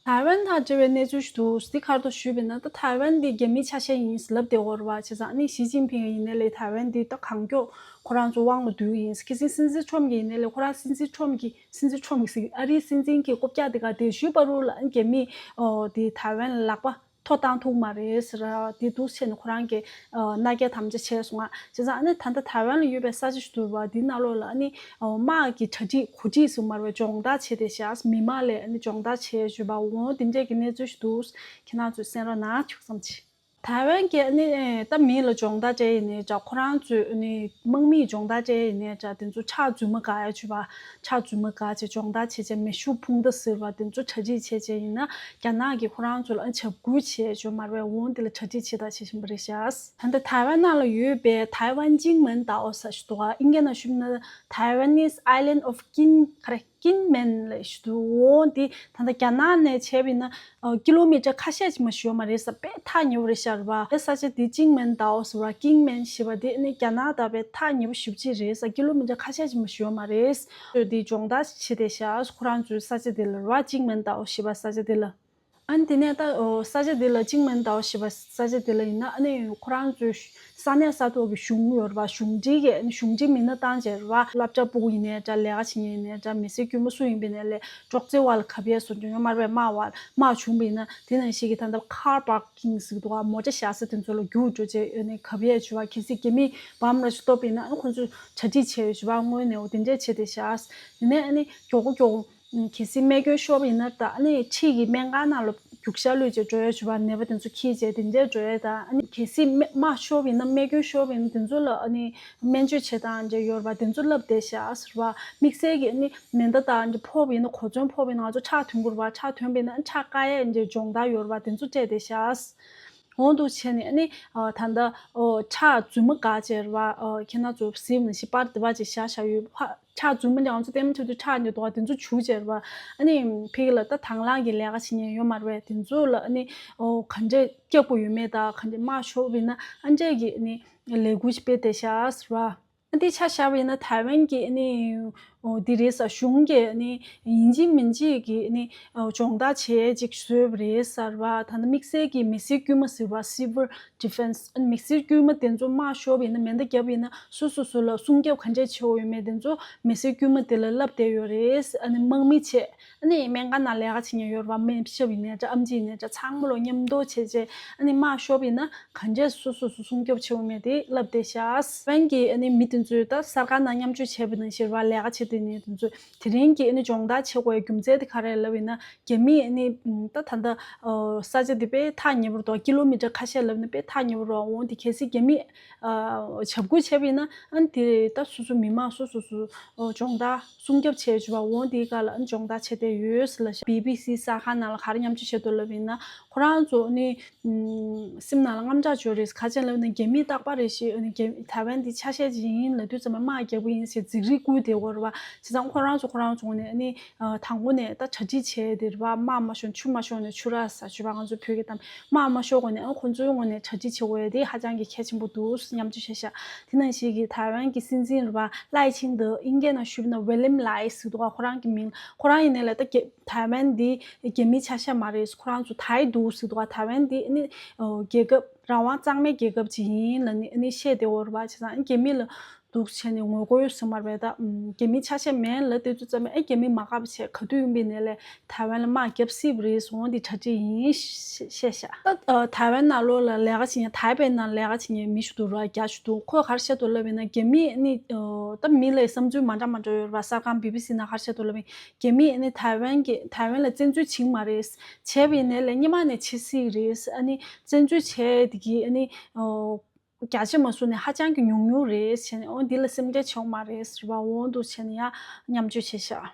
ཐའེ་ཝན་དང་འབྲེལ་བའི་གནས་ཚུལ་ཞིག་འདུག་འདི་ག་རེ་འདུག་ཞུས་པ་ཡིན་ན། ད་ཐའེ་ཝན་འདི་རྒྱ་མིའི་ཆ་ཤས་ཡིན་ལབ་བསྡད་ཡོད་རེད་བ། བྱས་ཙང་ཨ་ནི་ཞི་ཅིན་ཕིང་ཡིན་ནའི་ལས་ཐའེ་ཝན་འདི་ད་གང་མགྱོགས་ཁོ་རང་ཚོ་དབང་ལ་བསྡུ་གི་ཡིན། ཁ་སང་སྲིད་འཛིན་ཁྲོམ་གྱི་ཡིན་ནའི་ལས་ཁོ་རང་སྲིད་འཛིན་ཁྲོམ་གྱི་སྲིད་འཛིན་ཁྲོམ་གྱི་ཟེར། ཨ་རིའི་སྲིད་འཛིན་གྱི་རྐུབ་བཀྱག་དེ་ག་དེ་ཞུས་པ་རུ་ལ་རྒྱ་མིས་ཨོ་དེ་ཐའེ་ཝན་ལ་ལག་པ་ཐོ་བཏང་ཐུབ་མ་རེད་ཟེར། དེ་འདུག་བྱས་ནས་ཁོ་རང་གིས་ཨོ་མནའ་སྐྱེལ་དམ་བཅའ་བྱས་སོང་ང་། བྱས་ཙང་ཨ་ནི་ད་ལྟ་ཐའེ་ཝན་ལ་ཡོད་པའི་ས་ཆ་ཞིག་འདུག་བ། དེ་ནང་ལོགས་ལ་ཨ་ནི་ཨོ་དམག་གི་གྲ་སྒྲིག་གོ་སྒྲིག་ཟེར་མ་རེད་པས། སྦྱོང་བརྡར་བྱས་བསྡད་ཤག་མི་མང་ལ་ཨ་ནི་སྦྱོང་བརྡར་བྱས་ཞུས་པ། འོ་དེ་འདྲས་ཀྱི་གནས་ཚུལ་ཞིག་འདུག་ཁྱེད་རང་ཚོས་གསན་རོགས་གནང་། ཐུགས་བསམ་ཆེ། ཐའེ་ཝན་གྱིས་ནི་ད་མི་ལ་སྦྱོང་བརྡར་སྤྲད་ཡིན་ནའི་འདྲ། ཁོ་རང་ཚོས་ནི་དམག་མིའི་སྦྱོང་བརྡར་སྤྲད་ཡིན་ནའི་འདྲ། དེ་ཚོ་ཁྲག་རྫུན་མ་འགག་ཡ་བྱས་པ། ཁྲག་རྫུན་མ་འགག་བྱས་སྦྱོང་བརྡར་བྱས་བྱས་མེ་ཤུགས་འཕུར་མདའ་ཟེར་བ་དེ་ཚོ་གྲ་སྒྲིག་བྱས་བྱས་ཡིན་ན། རྒྱ་ནག་གིས་ཁོ་རང་ཚོ་ལ་ཨ་འཇབ་རྒོལ་བྱས་བྱས་མ་རེད། འོང་དེ་ལ་གྲ་སྒྲིག་བྱས་དང་བྱེད་བཞིན་པ་རེད་ཤག་ད་ལྟ་ཐའེ་ཝན་ནང་ལ་ཡོད་པའི་ཐའེ་ཝན་ཅིང་མེན་ཏའོ་ཟེར་ཞིག་འདུག་ག་ཨིན་སྐད་ནང་ཞུས་ན་Taiwanese island of Kin ག་རེ། ཀིན་མེན་ལབ་ཞིག་འདུག་འོ་འདི་ད་ལྟ་རྒྱ་ནག་ནས་བྱས་པ་ཡིན་ན་ཨ་ཀི་ལོ་མི་ཊར་ཁ་ཤས་ཅིག་མ་ཞིག་ཡོད་མ་རེད་ས། དཔེ་ཐག་ཉེ་བོ་རེད་ཤག་རེད་པ། དེ་ས་ཆ་འདི་ཅིང་མེན་ཏའོ་ཟེར་བ། ཀིང་མེན་ཞེས་པ་འདི་ནི་རྒྱ་ནག་དང་དཔེ་ཐག་ཉེ་བོ་ཞེ་པོ་ཅིག་རེད་ས། ཀི་ལོ་མི་ཊར་ཁ་ཤས་ཅིག་མ་ཞིག་ཡོད་མ་རེད། འདི་སྦྱོང་བརྡར་བྱེད་བསྡད་ཤག་ཁོ་རང་ཚོའི་ས་ཆ་འདི་ལ་རེད་པ། ཅིང་མེན་ཏའོ་ཞེས་པ་ས་ཆ་འདི་ལ། ཨ་ནི་དེ་ནས་ད་ཨོ་ས་ཆ་འདི་ལ་ཅིང་མེན་ཏའོ་ཞེས་པ་ས་ཆ་འདི་ལ་ཡིན་ན་ཨ་ནི་ཁོ་རང་ཚོའི་ས་གནས་ས་ཐོག་གི་གཞུང་ཡོད་རེད་པ། གཞུང་འབྲེལ་གྱི་ཨ་ནི་གཞུང་འབྲེལ་མི་སྣ་བཏང་བྱས་རེད་པ། སློབ་གྲྭ་སྤུ་གུ་ཡིན་ནའི་འདྲ། ལས་ཀ་བྱེད་མཁན་ཡིན་ནའི་འདྲ། མི་སེར་དཀྱུས་མ་སུ་ཡིན་པ་ཡིན་ནའི་ལས་ཅོག་ཙེ་བར་ལ་གབ་ཡས་བཟོ་འདྲ་ཡོད་མ་རེད་པས། དམག་བར་དམག་བྱུང་བ་ཡིན་ན་དེ་ནང་བཞིན་གྱི་ད་ལྟ་ཁར་པར་ཀིང་ཟེར་གྱི་འདུག་ག་མོ་ཊ་བཞག་ས་དེ་ཚོ་ལ་རྒྱུག་འགྲོ་བྱས་ཨ་ནི་གབ་ཡས་བྱས་པ། གལ་སྲིད་རྒྱ་མིས་བམ་ར་ཞིག་གཏོར་བ་ཡིན་ན་ཨ་ནི་ཁོ་ཚོས་གྲ་སྒྲིག་བྱས་ཡོད་བྱས་པ། སྔོན་ནས་འོ་དེ་འདྲས་བྱས་བསྡད་ཤག་དེ་ནས་ཨ་ནི་མགྱོགས་པོ་མགྱོགས་པོ། གལ་སྲིད་རྨས་སྐྱོན་ཤོར་བ་ཡིན་ན་ད་ཨ་ནི་ཕྱི་གི་སྨན་ཁང་ནང་ལ་རྒྱུག་ཤར་གློད་བྱས་འགྲོ་ཡ་བྱས་པ། ནད་པ་དེ་ཚོ་འཁྱེར་བྱས་དེ་འདྲས་འགྲོ་ཡ་དང་། ཨ་ནི་གལ་སྲིད་རྨས་རྨ་ཤོར་བ་ཡིན་ན་རྨས་སྐྱོན་ཤོར་བ་ཡིན་ན་དེ་ཚོ་ལ་ཨ་ནི་སྨན་བཅོས་བྱེད་སྟངས་འདྲ་ཡོད་རེད་པ། དེ་ཚོ་བསླབ་བསྡད་ཤག་ཟེར་བ། དམིགས་བསལ་གྱི་ཨ་ནི་མེ་མདའ་དང་འདྲ་ཕོག་པ་ཡིན་ན། གོ་མཚོན་ཕོག་པ་ཡིན་ན། ང་ཚོ་ཁྲག་ཐོན་གྱི་རེད་པ། ཁྲག་ཐོན་པ་ཡིན་ན་ཨ་ནི་ཁྲག་བཀག་ཡ་འདྲ་སྦྱོང་བརྡར་ཡོད་རེད་པ། དེ་ཚོ་སྤྲད་བསྡད་ཤག་འོ་འདུག་བྱས་ནས་ཨ་ནི་ཨ་ད་ལྟ་ཨོ་ཁྲག་རྫུན་མ་འགག་བྱས་རེད་པ། ཨོ་ཁྱེད་རང་ཚོ་གཟིགས་ནང་བཞིན་པར་དེ་པར་ཅིག་བཞག་བཞག་ཡོད་ཕ། ཁྲག་རྫུན་མ་འདི་ང་ཚོ་ལྟད་མོ་ཆེ་དུས་ཁྲག་འདི་འདུག་ག་དེ་ཚོ་བྱུག་བྱས་རེད་པ། ཨ་ནི་ཕ་གི་ལ་ད་དང་བླངས་ཀྱི་ལས་ཀ་བྱེད་མཁན་ཡོད་མ་རེད་པས། དེ་ཚོ་ལ་ཨ་ནི་ཨོ་ག་འདྲས་སྐྱབས་དགོས་ཡོད་མེད་དང་། ག་འདྲས་རྨ་ཤོར་བ་ཡིན་ན་ཨ་འདྲས་ཀྱི་ཨ་ནི་ལས་འགུལ་ཞིག་སྤེལ་བསྡད་ཤག་ཟེར་བ། ཨ་འདི་ཆ་བཞག་པ་ཡིན་ན་ཐའེ་ཝན་གྱི་ཨ་ནི་ཨོ་འདི་རེད་ས། གཞུང་གིས་ཨ་ནི་ཡིན་གཅིག་མིན་གཅིག་གི་ཨ་ནི་ཨོ་སྦྱོང་བརྡར་བྱེད་ཡས་ཅིག་བཟོས་པ་རེད་ཟེར་བ། ད་ནི་དམིགས་བསལ་གྱི་མི་སེར་དཀྱུས་མ་ཟེར་བ། Civil Defense། ཨ་ནི་མི་སེར་དཀྱུས་མ་དེ་ཚོ་རྨ་ཤོར་བ་ཡིན་ན། མེ་མདའ་བརྒྱབ་པ་ཡིན་ན་སོ་སོ་སོ་ལ་སྲུང་སྐྱོབ་ག་འདྲས་བྱེད་དགོས་ཡོད་མེད་དེ་ཚོ་མི་སེར་དཀྱུས་མ་དེ་ལ་བསླབ་བསྡད་ཡོད་རེད། ཨ་ནི་དམག་མི་བྱས། ཨ་ནི་སྨན་ཁང་ནང་ལས་ཀ་བྱེད་མཁན་ཡོད་རེད་པ། སྨན་ཞབས་ཡིན་ནའི་འདྲ། ཨེམ་ཆི་ཡིན་ནའི་འདྲ། ཚང་མ་ལོ་མཉམ་དུ་བྱས་བྱས་ཨ་ནི་རྨ་ཤོར་བ་ཡིན་ན་ག་འདྲས་སོ་སོ་སོ་སྲུང་སྐྱོབ་བྱེད་དགོས་མེད་དེ་བསླབ་བསྡད་ཤག་ཐའེ་ཝན་གྱི་ཨ་ནི་མི་དེ་ཚོས་ད་གསར་ཁང་ནང་མཉམ་སྤྱོད་བྱས་པ་ནང་བཞིན་རེད་པ། ལས་ཀ་བྱེད་ དེ་ནས་དེ་ཚོ་དེ་རིང་གི་ཨ་ནི་སྦྱོང་བརྡར་བྱེད་དགོས་པའི་རྒྱུ་མཚན་དེ་ག་རེ་ལབ་ཡིན་ན། རྒྱ་མི་ཨ་ནི་ད་ད་ལྟ་ས་ཆ་དེ་དཔེ་ཐག་ཉེ་པོ་རེད་འདུག་ཀི་ལོ་མི་ཊར་ཁ་ཤས་ལབ་ན་དཔེ་ཐག་ཉེ་པོ་རེད་འདུག་འོ་དེ་གལ་སྲིད་རྒྱ་མི་ཨ་བྱབ་ཁུལ་བྱས་པ་ཡིན་ན། ཨ་ནི་དེ་ད་སོ་སོ་མི་མང་སོ་སོ་སོ་སྦྱོང་བརྡར་སྲུང་སྐྱོབ་བྱས་བྱུང་བ། འོ་དེའི་སྒང་ལ་ཨ་ནི་སྦྱོང་བརྡར་བྱས་བསྡད་ཡོད་ཟེར་ལབ་ཤག་བི་བི་སི་གསར་ཁང་ནང་ལ་ག་རེ་མཉམ་སྤྱོད་བྱས་འདུག་ལབ་ཡིན་ན། ཁོ་རང་ཚོ་ཨ་ནི་སེམས་ནང་ལ་དངངས་སྐྲག་བྱུང་རེད། ག་རེ་བྱས་ལབ་ན་རྒྱ་མིས་རྟག་པར་རེ་བཞིན་ཨ་ནི་རྒྱ་ཐའེ་ཝན་འདི་ཆ་ཤས་ཅིག་ཡིན་ལབ་དུས་ཙམ་པ་དམག་རྒྱག་གི་ཡིན་ཟེར་རྫིག་རིག་བསྐུལ་བསྡད་ཡོད་རེད་པ། བྱས་ཙང་ཁོ་རང་ཚོ་ཁོ་རང་ཚོ་ངོས་ནས་ཨ་ནི་དང་པོ་ནས་ད་གྲ་སྒྲིག་བྱས་ཏེ་རེད་པ། དམག་མ་ཤོར་ཆུ་མ་ཤོར་ནས་ཆུ་རག་ཟེར་ཞུ་བ། ང་ཚོ་བོད་ཀྱི་གཏམ་དམག་མ་ཤོར་གོང་ནས་ཨ་ཁོ་ཚོའི་ངོས་ནས་གྲ་སྒྲིག་བྱེད་དགོས་ཡ་དེ་ཧ་ཅང་གི་གལ་ཆེན་པོ་འདུག་མཉམ་སྤྱོད་བྱས་ཤག་དེ་ནང་བཞིན་གྱི་ཐའེ་ཝན་གྱི་སྲིད་འཛིན་རེད་པ། ལའེ་ཆིང་ཏེ། དབྱིན་སྐད་ནང་ཞུས་པ་ན་ཝི་ལིམ་ལའེ་ཟེར་འདུག་ཁོ་རང་གི་མིང་། ཁོ་རང་ཡིན་ནའི་ལ་ད་རྒྱ་ཐའེ་ཝན་འདི་རྒྱ་མིའི་ཆ་ཤས་མ་རེད། ཁོ་རང་ཚོ་ཐའེ་འདུག་ཟེར་འདུག་ཐའེ་ཝན་འདི་ཨ་ནི་རྒྱལ་ཁབ་རང་དབང་གཙང་མའི་རྒྱལ་ཁབ་ཅིག་ཡིན་ལབ་ནས་ཨ་ནི་བཤད་བསྡད་ཡོད་རེད་པ། བྱས་ཙང་རྒྱ་མི་ལ་འདུག་བྱས་ནས་ངོ་རྒོལ་ཡོད་ཟེར་མ་རེད་པས། ད་རྒྱ་མིའི་ཆ་ཤས་མེད་ལབ་བསྡད་དུས་ཙམ་པ་ཨེ་རྒྱ་མི་མ་དགའ་བ་བྱས་ག་དུས་ཡིན་པའི་ནས་ལས་ཐའེ་ཝན་ལ་དམག་བརྒྱབ་སྲིད་པ་རེད་ཟེར། འོ་འདི་གྲ་སྒྲིག་ཡིན་བཤད་བཤད་ཤག་ད་ཐའེ་ཝན་ནང་ལོགས་ལ་ལས་ཀ་བྱེད་མཁན། ཐའེ་པེ་ནང་ལས་ཀ་བྱེད་མཁན་མི་ཞིག་འདུག་ར། རྒྱ་ཞིག་འདུག་ཁོས་ག་རེ་བཤད་འདུག་ལབ་ཡིན་ན། རྒྱ་མིས་ནི་ད་མི་ལ་བསམ་ཚུལ་མ་འདྲ་མ་འདྲ་ཡོད་ར། གསར་ཁང་བི་བི་སི་ནང་ག་རེ་བཤད་འདུག་ལབ་ཡིན། རྒྱ་མིས་ནི་ཐའེ་ཝན་གྱི་ཐའེ་ཝན་ལ་བཙན་འཛུལ་བྱེད་ཀྱི་མ་རེད། བྱས་པ་ཡིན་ནའི་ལས་སྔོན་མ་ནས་བྱེད་སྲིད་རེད། ཨ་ནི་བཙན་འཛུལ་བྱས་དེ་གི་ཨ་ནི་ཨོ་བརྒྱ་ཆ་མ་བཟུང་ནས་ཧ་ཅང་གི་ཉུང་ཉུང་རེད་བྱས་ནས། འོ་འདི་ལ་སེམས་ཁྲལ་བྱེད་དགོས་མ་རེད་ཟེར་བ། འོ་འདུག་བྱས་ནས་ཡང་མཉམ་སྤྱོད་བྱས་ཤག་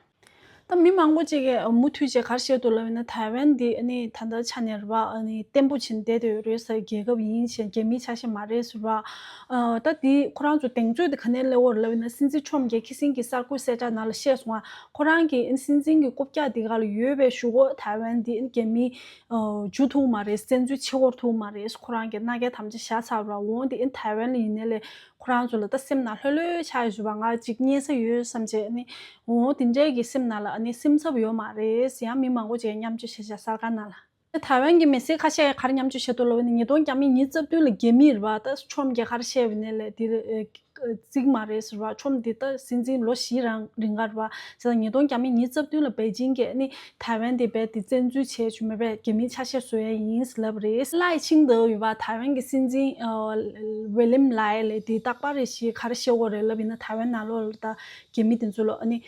ད་མི་མང་པོ་ཅིག་གིས་མུ་མཐུད་བྱས་ག་རེ་བཤད་འདུག་ལབ་ཡིན་ན། ཐའེ་ཝན་འདི་ཨ་ནི་ད་ལྟ་ཆ་ནས་རེད་པ། ཨ་ནི་བརྟན་པོ་བྱས་ནས་བསྡད་དེ་ཡོད་རེད་ཟེར། རྒྱལ་ཁབ་ཡིན་ཞེས། རྒྱ་མིའི་ཆ་ཤས་མ་རེད་ཟེར་བ། ཨ་ད་འདི་ཁོ་རང་ཚོ་གདེང་ཚོད་དེ་ག་ནས་སླེབས་ཡོད་རེད་ལབ་ཡིན་ན། སྲིད་འཛིན་ཁྲོམ་གྱིས་ཁ་སང་གི་གསར་འགོད་གསལ་བསྒྲགས་ནང་ལ་བཤད་སོང་ང་། ཁོ་རང་གིས་ཨ་ནི་སྲིད་འཛིན་གྱི་རྐུབ་བཀྱག་འདི་ག་ལ་ཡོད་པའི་གཞུག་གུ་ཐའེ་ཝན་འདི་ཨ་ནི་རྒྱ་མིས་ཨ་འཇུ་ཐུབ་མ་རེད། བཙན་འཛུལ་བྱེད་དགོས་ཐུབ་མ་རེད། ཁོ་རང་གིས་མནའ་སྐྱེལ་དམ་བཅའ་བཞག་ཚར་བ། འོ་འདི་ཨ་ནི་ཐའེ་ཝན་ལ་ཡིན་ནའི་ལས་ཁོ་རང་ཚོ་ལ་ད་སེམས་ནང་ལྷོད་ལྷོད་ཆགས་ཡོད་བ། ང་ཅིག་རྙེད་ས་ཡོད་བསམ་བྱས་ནི། འོ་དེ་འདྲའི་གི་སེམས་ནང་ལ་ཨ་ནི་སེམས་འཚབ་ཡོད་མ་རེད། ཡང་མི་མང་པོ་ཅིག་མཉམ་སྤྱོད་བྱས་བྱས་གསར་ཁང་ནང་ལ། ད་ཐའེ་ཝན་གྱི་མི་སེར་ཁ་ཤས་ག་རེ་མཉམ་སྤྱོད་བྱས་འདུག་ལབ་ན། ཉིས་སྟོང་ཉི་ཤུ་རྩ་བདུན་ལ་རྒྱ་མི་རེད་པ། ད་ཁྲོམ་གྱིས་ག་རེ་བཤད་པ་ཡིན་ནའི་ལས་འདི་རྩིས་མ་རེད་ཟེར་བ། ཁྲོམ་འདི་ད་སྲིད་འཛིན་ལོ་བཞི་རང་རིང་ག་རེད་པ། བྱས་ཙང་ཉིས་སྟོང་ཉི་ཤུ་རྩ་བདུན་ལ་པེ་ཅིང་གིས་ཨ་ནི་ཐའེ་ཝན་དེ་རྦད་དེ་བཙན་འཛུལ་བྱས་བྱུང་མེད་པས། རྒྱ་མིའི་ཆ་ཤས་བཟོ་ཡ་ཡིན་ལབ་རེད། ལའེ་ཆིང་ཏེ་ཡོད་པ། ཐའེ་ཝན་གྱི་སྲིད་འཛིན་ཨ་ཝི་ལིམ་ལའེ་ལས་དེ་རྟག་པར་རེ་བཞིན་ག་རེ་བཤད་ཀྱི་ཡོད་རེད་ལབ་ཡིན་ན། ཐའེ་ཝན་ནང་ལོགས་ལ་ད་རྒྱ་མི་དེ་ཚོ་ལ་ཨ་ནི་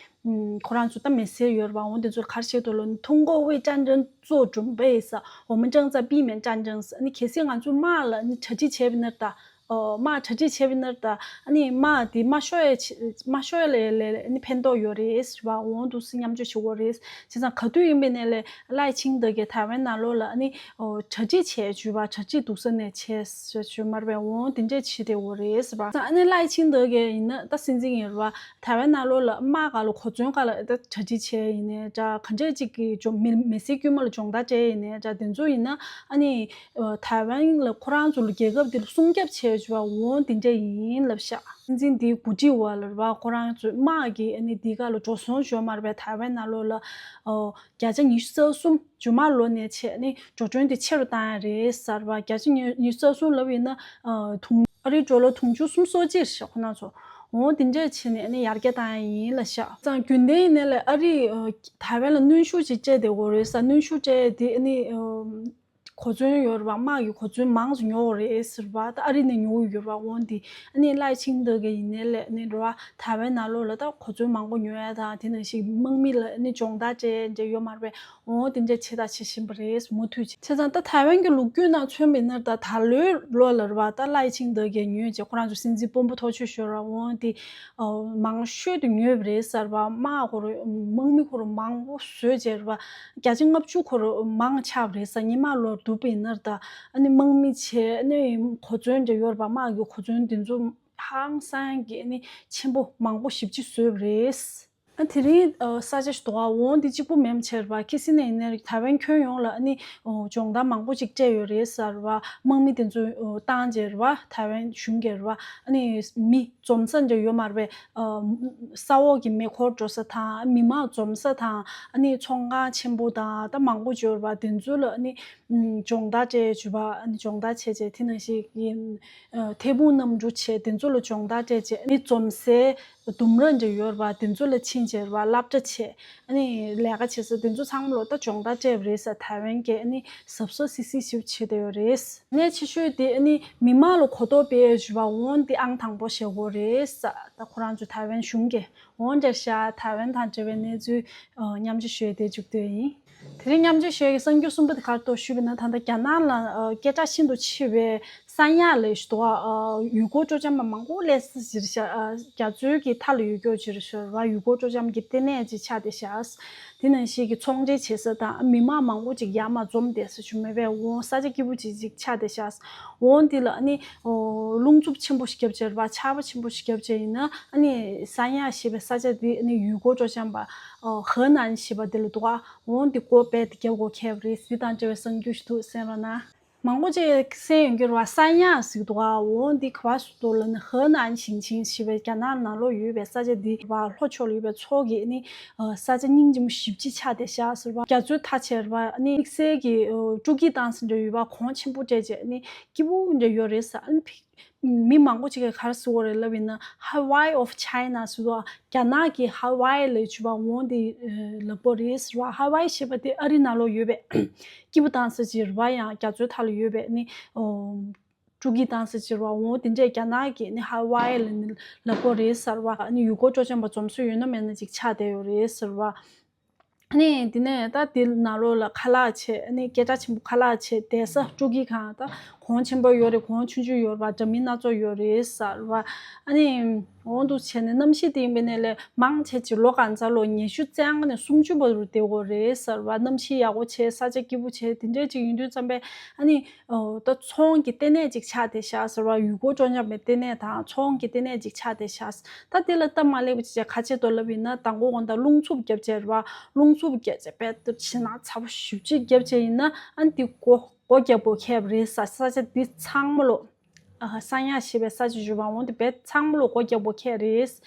ཁོ་རང་ཚོ་ད་མི་སེར་ཡོད་རེད་པ། འོ་དེ་ཚོ་ལ་ག་རེ་བཤད་འདུག་ལབ་ན། 通过为战争做准备 ཟེར། 我们正在避免战争 ཟེར། ཨ་ནི་གལ་སྲིད་ང་ཚོས་དམག་ལ་ཨ་ནི་གྲ་སྒྲིག་བྱས་པ་ཡིན་ན་ད། ཨོ་དམག་གྲ་སྒྲིག་བྱས་པ་ཡིན་ན་ད། ཨ་ནི་དམག་དེ་མ་ཤོར་ཡ་ཆེད། མ་ཤོར་ཡ་ལས་ལས་ཨ་ནི་ཕན་ཐོགས་ཡོད་རེད་ཟེར་བ། འོ་འདུག་སེ་མཉམ་སྤྱོད་བྱེད་དགོས་རེད། བྱས་ཙང་ག་དུས་ཡིན་པ་ཡིན་ནའི་ལས་ལའེ་ཆིང་ཏེ་གིས་ཐའེ་ཝན་ནང་ལོགས་ལ་ཨ་ནི་ཨོ་གྲ་སྒྲིག་བྱས་བྱུང་བ། གྲ་སྒྲིག་སྡུག་ས་ནས་བྱས་ཟེར་བྱུང་མ་རེད་པས། འོ་དེ་འདྲས་བྱས་བསྡད་ཡོད་རེད་ཟེར་བ། བྱས་ཙང་ཨ་ནི་ལའེ་ཆིང་ཏེ་གིས་ཡིན་ན་ད་སྲིད་འཛིན་ཡིན་རེད་པ། ཐའེ་ཝན་ནང་ལོགས་ལ་དམག་སྒང་ལ་གོ་མཚོན་སྒང་ལ་ད་གྲ་སྒྲིག་བྱས་ཡིན་ནའི་འདྲ། ག་འདྲས་ཅིག་གི་ཅོ་མི་མི་སེར་དཀྱུས་མ་ལ་སྦྱོང་བརྡར་སྤྲད་ཡིན་ནའི་འདྲ། དེ་ཚོ་ཡིན་ན་ཨ་ནི་ཨ་ཐའེ་ཝན་ལ་ཁོ་རང་ཚོ་ལ་རྒྱལ་ཁབ་དེ་ལ་སྲུང་སྐྱོབ་བྱས་བྱུང་བ། འོ་དེ་འདྲ་ཡིན་ལབ་ཤག་སྲིད་འཛིན་དེའི་འགོ་ཁྲིད་པ་ལ་རེད་པ། ཁོ་རང་ཚོའི་དམག་གིས་ཨ་ནི་དེ་ག་ལ་འགྲོ་སོང་བྱུང་མ་རེད་པས། ཐའེ་ཝན་ནང་ལོགས་ལ་ཨོ་བརྒྱ་ཆ་ཉི་ཤུ་རྩ་གསུམ། མཇུག་མ་ལོ་ནས་བྱས་ཨ་ནི་འགྲོ་གྲོན་དེ་ཆེ་རུ་བཏང་ཡ་རེད་ཟེར་བ། བརྒྱ་ཆ་ཉི་ཉི་ཤུ་རྩ་གསུམ་ལབ་ཡིན་ན་ཨ་དུང་ཨ་རིའི་ཌོ་ལར་དུང་ཕྱུར་སུམ་ཅུ་སོ་གཅིག་རེད་ཤག་ཁོ་རང་ཚོ། འོ་དེ་འདྲས་བྱས་ནས་ཨ་ནི་ཡར་རྒྱས་བཏང་ཡ་ཡིན་ལབ་ཤག་བྱས་ཙང་རྒྱུན་ལྡན་ཡིན་ནའི་ལས་ཨ་རིས་ཨ་ཐའེ་ཝན་ལ་གནོན་ཤུགས་ཅིག་སྤྲད་བསྡད་ཡོད་རེད་ཟེར། གནོན་ཤུགས་སྤྲད་དེ་ཨ་ནི་ཨ་གོ་མཚོན་ཡོད་རེད་པ། དམག་གི་གོ་མཚོན་མང་ཙམ་ཉོ་དགོས་རེད་ཟེར་བ། ད་ཨ་རི་ནས་ཉོ་གི་ཡོད་རེད་པ། འོ་འདི་ཨ་ནི་ལའེ་ཆིང་ཏེ་གིས་ཡིན་ནའི་ལས་ཨ་ནི་རེད་པ། ཐའེ་ཝན་ནང་ལོགས་ལ་ད་གོ་མཚོན་མང་པོ་ཉོ་ཡ་དང་། དེ་ནང་བཞིན་དམག་མི་ལ་ཨ་ནི་སྦྱོང་བརྡར་སྤྲད་འདྲ་ཡོད་མ་རེད་པས། འོ་དེ་འདྲ་བྱེད་དང་བྱེད་བཞིན་པ་རེད། མུ་མཐུད་བྱས། བྱས་ཙང་ད་ཐའེ་ཝན་གྱི་ལོ་རྒྱུས་ནང་མཚོན་པ་ཡིན་ན། ད་ད་ལོའི་ལོ་ལ་རེད་པ། ད་ལའེ་ཆིང་ཏེ་གིས་ཉོས་བྱས། ཁོ་རང་ཚོ་སྲིད་འཛིན་དཔོན་པོ་ཐོག་ཆོད་ཤོར་བ། འོ་དེ་ཨ་མང་ཤོས་དེ་ཉོས་པ་རེད་ཟེར་བ། དམག་ཁོ་རང་དམག་མི་ཁོ་རང་མང་པོ་བཟོས་བྱས་རེད་པ། བརྒྱ་ཆ་ལྔ་བཅུ་ཁོ་རང་མང་ཆགས་པ་རེད་ཟེར། སྔོན་མ་ལོར་བསྡུར་བ་ཡིན་ན་ད། ཨ་ནི་དམག་མི་བྱས། ཨ་ནི་གོ་མཚོན་འདྲ་ཡོད་རེད་པ། དམག་གི་གོ་མཚོན་དེ་ཚོ་ཧང་སང་གི་ཨ་ནི་ཆེན་པོ་མང་པོ་ཞེ་པོ་ཅིག་བཟོས་པ་རེད། ཨ་དེ་རིང་ཨ་ས་ཆ་ཞིག་འདུག་ག་འོ་འདི་གཅིག་པུ་མིན་པ་བྱས་རེད་པ། ཁ་སང་ནས་ཡིན་ནའི་ཐའེ་ཝན་ཁྱོན་ཡོངས་ལ་ཨ་ནི་ཨོ་སྦྱོང་བརྡར་མང་པོ་ཅིག་སྤྲད་ཡོད་རེད་ཟེར་བ། དམག་མི་དེ་ཚོ་ཨོ་བཏང་བྱས་རེད་པ། ཐའེ་ཝན་གཞུང་གིས་རེད་པ། ཨ་ནི་མི་འཛོམས་ས་འདྲ་ཡོད་མ་རེད་པས། ཨ་ས་འོག་གི་མེ་འཁོར་འགྲོ་ས་དང་། མི་མང་འཛོམས་ས་དང་། ཨ་ནི་ཚོང་ཁང་ཆེན་པོ་དང་ད་མང་པོ་ཅིག་ཡོད་རེད་པ། དེ་ཚོ་ལ་ཨ་ནི་སྦྱོང་བརྡར་སྤྲད་བྱས་པ། ཨ་ནི་སྦྱོང་བརྡར་བྱས་བྱས། དེ་ནང་བཞིན་གྱི་ཨ་ཐད་འཕུར་གནམ་གྲུ་བྱས། དེ་ཚོ་ལ་སྦྱོང་བརྡར་སྤྲད་བྱས། ཨ་ནི་འཛོམས་སའི་ ལྡུམ་ར་འདྲ་ཡོད་རེད་པ། དེ་ཚོ་ལ་ཕྱིན་བྱས་རེད་པ། སློབ་གྲྭ་བྱས། ཨ་ནི་ལས་ཀ་བྱེད་ས་དེ་ཚོ་ཚང་མ་ལོ་ད་སྦྱོང་བརྡར་སྤྲད་པ་རེད་ཟེར། ཐའེ་ཝན་གྱི་ཨ་ནི་གཟབ་གཟབ་སིབ་སིབ་ཞིག་བྱེད་བསྡད་ཡོད་རེད། གནད་ཆེ་ཤོས་དེ་ཨ་ནི་མི་མང་ལ་གོ་རྟོགས་སྤེལ་ཡས་ཞུ་བ་འོང་དེ་ཨང་དང་པོ་བཞེས་དགོས་རེད་ཟེར། ད་ཁོ་རང་ཚོ་ཐའེ་ཝན་གཞུང་གིས་འོང་འདྲ་ཤག་ཐའེ་ཝན་དང་འབྲེལ་བའི་གནས་ཚུལ་ཨ་མཉམ་སྤྱོད་ཞུས་ཏེ་མཇུག་བསྡུས་ཡིན། དེ་རིང་མཉམ་སྤྱོད་ཞུ་ཡས་ཀྱི་གསར་འགྱུར་གསུམ་པ་དེ་ག་རེ་འདུག་ཞུས་པ་ཡིན་ན། ད་ལྟ་རྒྱ་ནག་ལ་ཨ་སྐད་གྲགས་ཤིན་ཏུ་ཆེ་བའི་ས་ཡ་ལབ་ཞིག་འདུག་ཨ་ཡུལ་སྐོར་སྤྲོ་འཆམ་པ་མང་པོ་སླེབས་ས་ཞིག་རེད་ཤག་ཨ་རྒྱ་མཚོའི་གི་མཐའ་ལ་ཡོད་རྒྱུ་ཅིག་རེད་ཤག་ཡུལ་སྐོར་སྤྲོ་འཆམ་གྱི་ལྟེ་གནས་ཅིག་ཆགས་བསྡད་ཤག་དེ་ནང་བཞིན་གྱི་ཚོང་འབྲེལ་བྱེད་ས་དང་མི་མང་མང་པོ་ཅིག་ཡར་མར་འཛོམས་བསྡད་ས་ཞིག་མེད་པས། འོང་ས་ཆ་སྐྱིད་པོ་ཅིག་ཅིག་ཆགས་བསྡད་ཤག་འོང་དེ་ལ་ཨ་ནི་ཨོ་རླུང་འཚུབ་ཆེན་པོ་ཞིག་བརྒྱབ་བྱས་རེད་པ། ཆར་པ་ཆེན་པོ་ཞིག་བརྒྱབ་བྱས་ཡིན་ན། ཨ་ནི་ས་ཡ་ཞེས་པའི་ས་ཆ་དེ་ཨ་ནི་ཡུལ་སྐོར་སྤྲོ་འཆམ་པ་ཨོ་ཧེ་ནན་ཞེས་པ་དེ་ལ་འདུག་ག་འོང་དེ་སྒོ་རྦད་དེ་བརྒྱབ་དགོས་ཁེལ་བ་རེད། དེ་དང་འབྲེལ་བའི་གསར་འགྱུར་ཞིག་འདུག་གསན་རོགས་གནང་། མང་པོ་ཅིག་གསན་ཡོང་གི་རེད་པ། ས་ཡ་ཟེར་གྱི་འདུག་ག་འོང་འདི་ག་པར་སུ་འདུག་ལབ་ན། ཧེ་ནན་ཞིང་ཆེན་ཞེས་པའི་རྒྱ་ནག་ནང་ལོགས་ཡོད་པའི་ས་ཆ་འདི་རེད་པ། ལྷོ་ཕྱོགས་ལ་ཡོད་པའི་མཚོ་གི་ཨ་ནི་ཨ་ས་ཆ་སྙིང་རྗེ་མོ་ཞེ་པོ་ཅིག་ཆགས་བསྡད་ཤག་ཟེར་བ། རྒྱ་མཚོའི་མཐའ་བྱས་རེད་པ། ཨ་ནི་དམིགས་བསལ་གྱི་ཨ་སྤྲོ་སྐྱིད་བཏང་ས་འདྲ་ཡོད་པ། གོང་ཆེན་པོ་སྤྲད་བྱས་ཨ་ནི་སྐྱིད་པོ་འདྲ་ཡོད་རེད་ཟེར། ཨ་ནི་ཕི་མི་མང་པོ་ཅིག་གིས་ག་རེ་ཟེར་གྱི་ཡོད་རེད་ལབ་ཡིན་ན། Hawaii of China ཟེར་བ། རྒྱ་ནག་གི་ཧ་ཝའི་ལབ་བྱས་པ་འོང་དེ་ལབ་དགོས་རེད་ཟེར་བ། ཧ་ཝའི་ཞེས་པ་དེ་ཨ་རི་ནང་ལོགས་ཡོད་པའི་སྐྱིད་པོ་བཏང་ས་ཅིག་རེད་པ། ཡང་རྒྱ་མཚོའི་མཐའ་ལ་ཡོད་པའི་ནི་ཨོ་སྤྲོ་སྐྱིད་བཏང་ས་ཅིག་རེད་པ། འོང་དེ་འདྲས་རྒྱ་ནག་གི་ནི་ཧ་ཝའི་ལབ་ནི་ལབ་དགོས་རེད་ཟེར་བ། ཨ་ནི་ཡུལ་སྐོར་སྤྲོ་འཆམ་པ་འཛོམས་ས་ཡོད་ན་མེད་ན་ཅིག་ཆགས་བསྡད་ཡོད་རེད་ཟེར་བ། ཨ་ནི་དེ་ནས་ད་དེ་ནང་ལོགས་ལ་ཁ་ལག་བྱས། ཨ་ནི་སྐད་གྲགས་ཆེན་པོ་ཁ་ལག་བྱས། བསྡད་ས་སྤྲོ་སྐྱིད་ཁང་ད་གོང་ཆེན་པོ་ཡོད་རེད། གོང་ཆུང་ཆུང་ཡོད་རེད་པ། འདྲ་མིན་སྣ་ཚོགས་ཡོད་རེད་ཟེར་བ། ཨ་ནི་འོང་དུ་བྱས་ནས་གནམ་གཤིས་དེ་ཡིན་པ་ཡིན་ནའི་ལས་མང་ཆེ་ཅིག་ལོ་གང་ཚ་ལོ་ཉི་ཤུ་རྩ་ལྔ་ནས་སུམ་ཅུ་བར་དུ་བསྡད་དགོས་རེད་ཟེར་བ། གནམ་གཤིས་ཡག་པོ་བྱས། ས་ཆ་སྐྱིད་པོ་བྱས། དེ་འདྲས་ཅིག་ཡིན་དུས་ཙམ་པས་ཨ་ནི་ཨོ་ད་ཚོང་གི་ལྟེ་གནས་ཅིག་ཆགས་བསྡད་ཤག་ཟེར་བ། ཡུལ་སྐོར་སྤྲོ་འཆམ་པའི་ལྟེ་གནས་དང་ཚོང་གི་ལྟེ་གནས་ཅིག་ཆགས་བསྡད་ཤག་ད་དེ་ལ་སྟབས་མ་ལེགས་པ་ཅིག་བྱས་ག་བྱེད་དོ་ལབ་ཡིན་ན། དང་པོ་དགོང་དག་རླུང་འཚུབ་བརྒྱབ་བྱས་རེད་པ། རླུང་འཚུབ་བརྒྱབ་བྱས་རྦད་དེ་ཞེད་སྣང་ཚ་པོ་ཞེ་པོ་ཅིག་བརྒྱབ་བྱས་ཡིན་ན། ཨ་ནི་དེ་སྒོ་སྒོ་རྒྱག་དགོས་ཁེལ་བ་རེད་ཟེར། ས་ཆ་འདི་ཚང་མ་ལོ་ཨ་ས་ཡ་ཞེས་པའི་ས་ཆ་ཞུ་བ་འོང་དེ་རྦད་ཚང་མ་ལོ་སྒོ་རྒྱག་དགོས་ཁེལ་རེད།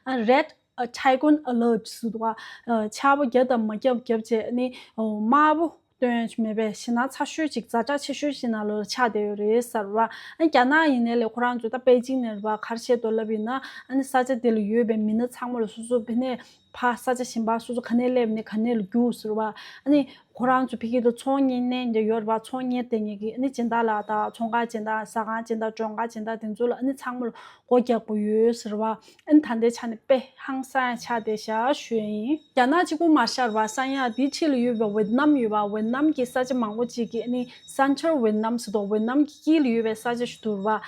ཨ་red typhoon alert ཟེར་འདུག་ག་ཆར་པ་བརྒྱབ་དང་མ་བརྒྱབ་བརྒྱབ་བྱས་ཨ་ནི་དམར་པོ་སྟོན་ཡ་མེད་པའི་ཞེད་སྣང་ཚ་ཤོས་ཅིག་ཛ་དྲག་ཆེ་ཤོས་ཤིག་ནང་ལོགས་ཆགས་བསྡད་ཡོད་རེད་ཟེར་བ། ཨ་རྒྱ་ནག་ཡིན་ནའི་ལས་ཁོ་རང་ཚོ་ད་པེ་ཅིང་ནས་རེད་པ། ག་རེ་བྱེད་དོ་ལབ་ཡིན་ན། ཨ་ནི་ས་ཆ་དེ་ལ་ཡོད་པའི་མི་སྣ་ཚང་མ་ལ་སོ་སོ་ཕ་ནས་ཕར་ས་ཆ་གཞན་པ་སོ་སོ་ག་ནས་སླེབས་ནས་ག་ནས་ལ་རྒྱུགས་ཟེར་བ། ཨ་ནི་ཁོ་རང་ཚོ་ཕ་གི་དུ་ཚོང་གཉེར་གནས་འདྲ་ཡོད་རེད་པ། ཚོང་གཉེར་དེ་ཉེ་གི་ཨ་ནི་སྦྱིན་བདག་ལགས་དང་ཚོང་ཁང་སྦྱིན་བདག་ཟ་ཁང་སྦྱིན་བདག་མགྲོན་ཁང་སྦྱིན་བདག་དེ་ཚོ་ལ་ཨ་ནི་ཚང་མ་ལ་སྒོ་རྒྱག་དགོས་ཡོད་ཟེར་བ། ཨ་ནི་ད་ལྟའི་ཆ་ནས་དཔེ་ཧང་སང་ཡ་ཆགས་བསྡད་ཤག་ཞུ་ཡ་ཡིན། རྒྱ་ནག་གཅིག་པུ་མ་ཤར་བ་ས་ཡ་དེའི་འཁྲིས་ལ་ཡོད་པའི་ཝེད་ནམ་ཡོད་པ། ཝེད་ནམ་གྱི་ས་ཆ་མང་པོ་ཅིག་གི་ཨ་ནི་Central Vietnam ཟེར་དོ། ཝེད་ནམ་གྱི་དཀྱིལ་ལ་ཡོད་པའི་ས་ཆ་ཞིག་འདུག་པ།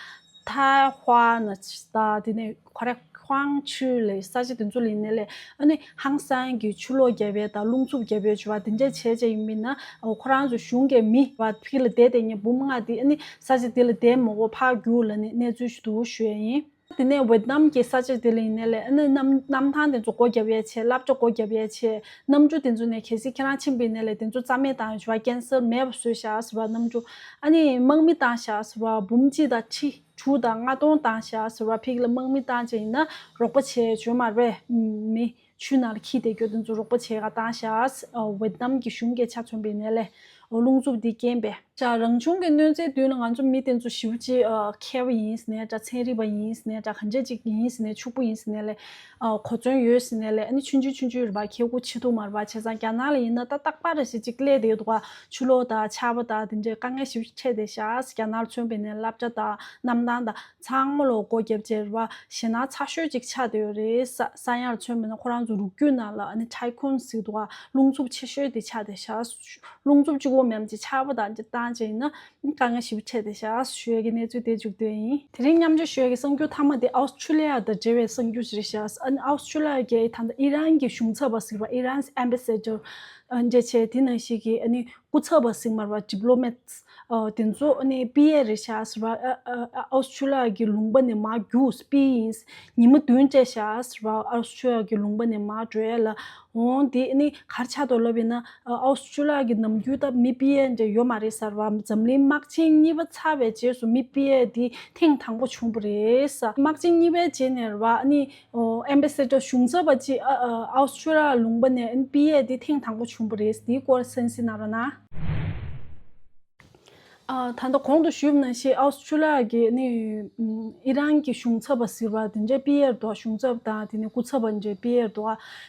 ཐའེ་ཧྭ་ན་ད་དེ་ནས་ཁོ་རེ་ཁུའང་ཆུ་ལབ་ས་ཆ་དེ་ཚོ་ལ་ཡིན་ནའི་ལས་ཨ་ནི་ཧང་སང་གི་ཆུ་ལོག་བརྒྱབ་ཡས་དང་རླུང་འཚུབ་བརྒྱབ་ཡས་བྱུང་བ་དེ་འདྲ་བྱས་བྱས་ཡིན་པ་ཡིན་ན། ཁོ་རང་ཚོ་གཞུང་གི་མི་བ་ཕ་གི་ལ་བསྡད་བསྡད་མཁན་འབུམ་ལྔ་དེ་ཨ་ནི་ས་ཆ་དེ་ལ་བསྡད་མ་དགོས་ཕར་རྒྱུགས་ལབ་ནས་གནས་ཚུལ་ཞིག་འདུག་ཞུ་ཡ་ཡིན། དེ་ནས་ཝེད་ནམ་གྱི་ས་ཆ་དེ་ལ་ཡིན་ནའི་ལས་ཨ་ནི་གནམ་གནམ་ཐང་དེ་ཚོ་སྒོ་བརྒྱབ་ཡས་བྱས། སློབ་གྲྭ་སྒོ་བརྒྱབ་ཡས་བྱས། གནམ་གྲུ་དེ་ཚོ་ནས་གལ་སྲིད་ཁྱེད་རང་ཕྱིན་པ་ཡིན་ནའི་ལས་དེ་ཚོ་རྩ་མེད་བཏང་ཡོད་བ། ཀན་སེལ་མེད་པ་བཟོས་བཞག་ཟེར་བ། གནམ་གྲུ་ཨ་ནི་དམག་མི་བཏང་བཞག་ཟེར་བ། འབུམ་གཅིག་དང་ཁྲི་དྲུག་དང་ལྔ་སྟོང་བཏང་བཞག་ཟེར་བ། ཕ་གི་ལ་དམག་མི་བཏང་བྱས་ཡིན་ན་རོགས་པ་བྱས་བྱོས་མ་རེད། མི་ཆུ་ནང་ལ་འཁྱེར་བསྡད་རྒྱུ་དེ་ཚོ་རོགས་པ་བྱས་ག་བཏང་བཞག་ཝེད་ནམ་གྱི་གཞུང་གིས་ཆ་མཚོན་པ་ཡིན་ནའི་ལས་རླུང་འཚུབ་འདི་རྐྱེན་པས། ཅག་རང་བྱུང་གི་གནོད་འཚེའི་མདུན་ལ་ང་ཚོ་མི་དེ་ཚོ་ཞེ་པོ་ཅིག་ཨ་མཁས་པ་ཡིན་ཟེར་ནའི་འདྲ། ཚན་རིག་པ་ཡིན་ཟེར་ནའི་འདྲ། གང་ཅི་ཅིག་ཡིན་ཟེར་ནའི། ཕྱུག་པོ་ཡིན་ཟེར་ནའི་ལས་ཨ་གོ་མཚོན་ཡོད་ཟེར་ནའི་ལས་ཨ་ནི་ཆུང་ཆུང་ཆུང་ཆུང་རེད་པ། ཁེ་གུ་ཆེ་ཐུག་མ་རེད་པ། བྱས་ཙང་རྒྱ་ནག་ལ་ཡིན་ན་ད་རྟག་པར་རེ་བཞིན་ཅིག་སླེབས་བསྡད་ཡོད་འདུག་ག་ཆུ་ལོག་དང་ཆར་པ་དང་དེ་འདྲའི་དཀའ་ངལ་ཞེ་པོ་ཅིག་འཕྲད་བསྡད་ཤག་རྒྱ་ནག་ལ་མཚོན་པ་ཡིན་ནའི་སློབ་གྲྭ་དང་གནམ་ཐང་དང་ཚང་མ་ལོ་སྒོ་བརྒྱབ་བྱས་རེད་པ། ཞེད་སྣང་ཚ་ཤོས་ཅིག་ཆགས་བསྡད་ཡོད་རེད། ས་ས་ཡ་ལ་མཚོན་པ་ཡིན་ན་ཁོ་རང་ཚོ་རུ་རྒྱུད་ནང་ལ་ཨ་ནི་ཊའི་ཁུན་ཟེར་འདུག་ག་རླུང་འཚུབ་ཆེ་ཤོས་དེ་ཆགས་བསྡད་ཤག་རླུང་འཚུབ་གཅིག་པོ་མིན་ཅིག་ཆར་པ་དང་ཅིག་བཏང་བྱས་ཡིན་ན་དཀའ་ངལ་ཞེ་པོ་འཕྲད་བསྡད་ཤག་ཞུ་ཡས་ཀྱི་གནས་ཚུལ་དེ་མཇུག་བསྡུས་ཡིན། དེ་རིང་མཉམ་སྤྱོད་ཞུ་ཡས་ཀྱི་གསར་འགྱུར་མཐའ་མ་དེ་ཨོ་སི་ཁྲུ་ལི་ཡ་དང་འབྲེལ་བའི་གསར་འགྱུར་ཞིག་རེད་ཤག་ཨ་ནི་ཨོ་སི་ཁྲུ་ལི་ཡ་གི་ད་ལྟ་ཨི་རན་གྱི་གཞུང་ཚབ་པ་ཟེར་བ། ཨི་རན་ཨེམ་བེ་སེ་ཌར་འདྲ་བྱས། དེ་ནང་བཞིན་གྱི་ཨ་ནི་སྐུ་ཚབ་པ་ཟེར་མ་རེད་པ། ཌི་པི་ལོ་མེ་ཊི་ཨ་དེ་ཚོ་ཨ་ནི་ཕུད་ཡས་རེད་ཤག་ཟེར་བ། ཨ་ཨ་ཨ་ཨོ་སི་ཁྲུ་ལི་ཡ་གི་ལུང་པ་ནས་མར་རྒྱུགས་ཕུད་ཡིན། ཉི་མ་བདུན་སྤྲད་ཤག་ཟེར་བ། ཨོ་སི་ཁྲུ་ལི་ཡ་གི་ལུང་པ་ནས་མར་འགྲོ་ཡས་ལ། འོང་དེ་ཨ་ནི་ག་རེ་ཆགས་འདུག་ལབ་ཡིན་ན། ཨ་ཨོ་སི་ཁྲུ་ལི་ཡ་གི་ནམ་རྒྱུན་ད་མི་ཕུད་ཡས་འདྲ་ཡོད་མ་རེད་ཟེར་བ། འཛམ་གླིང་དམག་ཆེན་གཉིས་པ་ཚར་བའི་རྗེས་སུ་མི་ཕུད་ཡས་དེ་ཐེངས་དང་པོ་བྱུང་བ་རེད་ཟེར། དམག་ཆེན་གཉིས་པའི་རྗེས་ནས་རེད་པ། ཨ་ནི་ཨོ་ཨེམ་བེ་སེ་ཌར་གཞུང་ཚབ་པ་ཅིག་ཨ་ཨ་ཨོ་སི་ཁྲུ་ལི་ཡ་ལུང་པ་ནས་ཨ་ནི་ཕུད་ཡས་དེ་ཐེངས་དང་པོ་བྱུང་བ་རེད། དེའི་སྐོར་གསན་གཟིགས་གནང་རོགས་གནང་། ཨ། ད་ལྟ་གོང་དུ་ཞུས་པ་ནང་བཞིན་ཨའུ་སི་ཁྲུ་ལི་ཡ་གི་ནི་ཨི་རན་གྱི་གཞུང་ཚབ་པ་ཟེར་བ་དེ་འདྲ་ཕུད་ཡས་འདུག་གཞུང་ཚབ་དང་དེ་ནི་སྐུ་ཚབ་པ་འདྲ་ཕུད་ཡས་འདུག་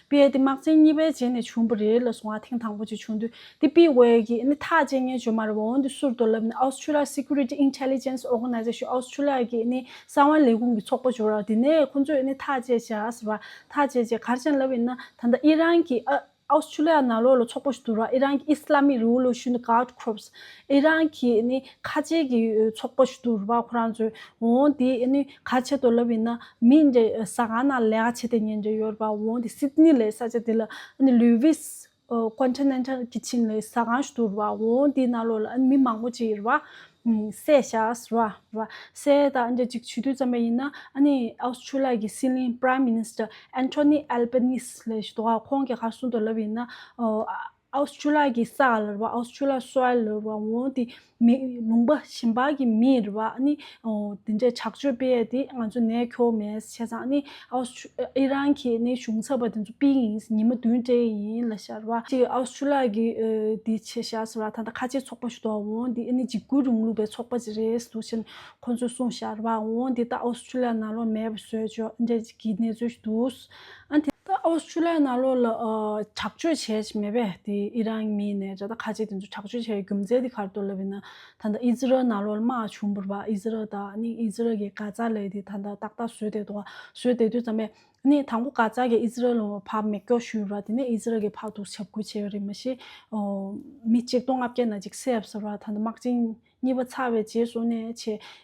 ཕུད་ཡས་དེ་དམག་ཆེན་གཉིས་པའི་རྗེས་ནས་བྱུང་བ་རེད་ལབ་སོང་། ཨ། ཐེངས་དང་པོ་ཅིག་བྱུང་དུས་དེ་ཕུད་དགོས་ཡས་ཀྱི་ནི་ཐག་བཅད་མཁན་ཅིག་ཡོད་མ་རེད་པ། འོན་ཏེ་སུ་རེད་འདུག་ལབ་ན་Australia Security Intelligence Organisation། ཨའུ་སི་ཁྲུ་ལི་ཡ་གི་ནི་གསང་བའི་ལས་ཁུངས་ཀྱི་ཚོགས་པ་ཅིག་ཡོད་རེད་པ། དེ་ནས་ཁོང་ཚོས་ནི་ཐག་བཅད་བཞག་ཟེར་བ། ཐག་བཅད་བྱས་ག་རེ་བྱས་ལབ་ཡིན་ན། ད་ལྟ་ཨི་རན་གྱི་ཨ། ཨའུ་སི་ཁྲུ་ལི་ཡ་ནང་ལོགས་ལ་ཚོགས་པ་ཞིག་འདུག་ར། ཨི་རན་གྱི་Islamic Revolutionary Guard Corps། ཨི་རན་གྱི་ནི་ཁ་ཆེ་གི་ཚོགས་པ་ཞིག་འདུག་ར། ཁོ་རང་ཚོས་འོང་དེ་ནི་ག་རེ་བྱེད་འདུག་ལབ་ཡིན་ན། མི་འདྲ་ཟ་ཁང་ནང་ལས་ཀ་བྱེད་བསྡད་མཁན་འདྲ་ཡོད་ར། འོང་དེ་སིད་ནི་ལབ་ས་ཆ་དེ་ལ་ནི་Lewis Continental Kitchen ལབ་ཟ་ཁང་ཞིག་འདུག་ར། འོང་དེ་ནང་ལོགས་ལ་ཨ་ནི་མི་མང་པོ་ཅིག་ར། ཨུམ། བསད་བཞག་ཟེར་བ་ར། བསད་དང་འདྲ་ཅིག་བྱེད་དུས་ཙམ་པ་ཡིན་ན། ཨ་ནི་ཨའུ་སི་ཁྲུ་ལི་ཡ་གི་སྲིད་བློན་Prime Minister Anthony Albanese ལབ་ཞིག་འདུག་ག་ཁོང་གིས་ག་རེ་གསུངས་འདུག་ལབ་ཡིན་ན། ཨོ། ཨའུ་སི་ཁྲུ་ལི་ཡ་གི་ས་ག་ལ་ར། Australia soil ལ་ར། འོང་དེ་མི་ལུང་པ་གཞན་པ་གི་མི་ར། ཨ་ནི་ཨོ་དེ་འདྲའི་དྲག་སྤྱོད་སྤེལ་ཡས་དེ་ང་ཚོ་ནས་འཁྱོག་མེད། བྱས་ཙང་ཨ་ནི་ཨའུ་སི་ཁྲུ། ཨི་རན་གྱི་ནི་གཞུང་ཚབ་པ་དེ་ཚོ་ཕུད་ཀྱི་ཡིན། ཉི་མ་བདུན་སྤྲད་ཀྱི་ཡིན་ལབ་བཞག་ར། ཅིག་ཨའུ་སི་ཁྲུ་ལི་ཡ་གི་ཨ་དེ་བྱས་བཞག་ཟེར་བ། ད་ལྟ་ཁ་ཆེ་ཚོགས་པ་ཞིག་འདུག་འོང་དེ་ཨ་ནི་འཇིགས་སྐུལ་རིང་ལུགས་པའི་ཚོགས་པ་ཅིག་རེད་འདུག་ཟེར་ཁོང་ཚོས་གསུངས་བཞག་ར། འོང་དེ་ད་ཨའུ་སི་ཁྲུ་ལི་ཡ་ནང་ལོགས་མེད་པ་བཟོས་ཆོག་འདྲ་གི་གནས་ཚུལ་ཞིག་འདུག་ཨ་དེ་ད་ཨའུ་སི་ཁྲུ་ལི་ཡ་ནང་ལོགས་ལ་ཨ་དྲག་སྤྱོད་བྱས་མེད་པས། དེ་ཨི་རན་མི་ནས་ར། ད་ཁ་ཆེ་དེ་ཚོ་དྲག་སྤྱོད་བྱས་རྒྱུ་མཚན་དེ་ག་རེ་འདུག་ལབ་ཡིན་ན། ད་ལྟ་ཨི་ཟི་རལ་ནང་ལོགས་ལ་དམག་བྱུང་བ་ར། ཨི་ཟི་རལ་དང་ཨ་ནི་ཨི་ཟི་རལ་གྱི་གྷ་ཛ་ལབ་ཡས་དེ་ད་ལྟ་ཏག་ཏག་བཟོས་བསྡད་འདུག་བཟོས་བསྡད་དུས་ཙམ་པས། ནི་དང་པོ་གྷ་ཛ་གིས་ཨི་ཟི་རལ་ལ་ཕར་མེ་སྒྱོགས་གཞུས་ར། དེ་ནས་ཨི་ཟི་རལ་གྱིས་ཕར་འདུག་འཇབ་རྒོལ་བྱས་པ་རེད། མ་གཞི་ཨོ་མི་ཆིག་སྟོང་ལྔ་བརྒྱ་ནང་ཅིག་བསད་པ་ཟེར་བ། ད་ལྟ་དམག་ཆེན་གཉིས་པ་ཚར་བའི་རྗེས་སུ་ནས་བྱས་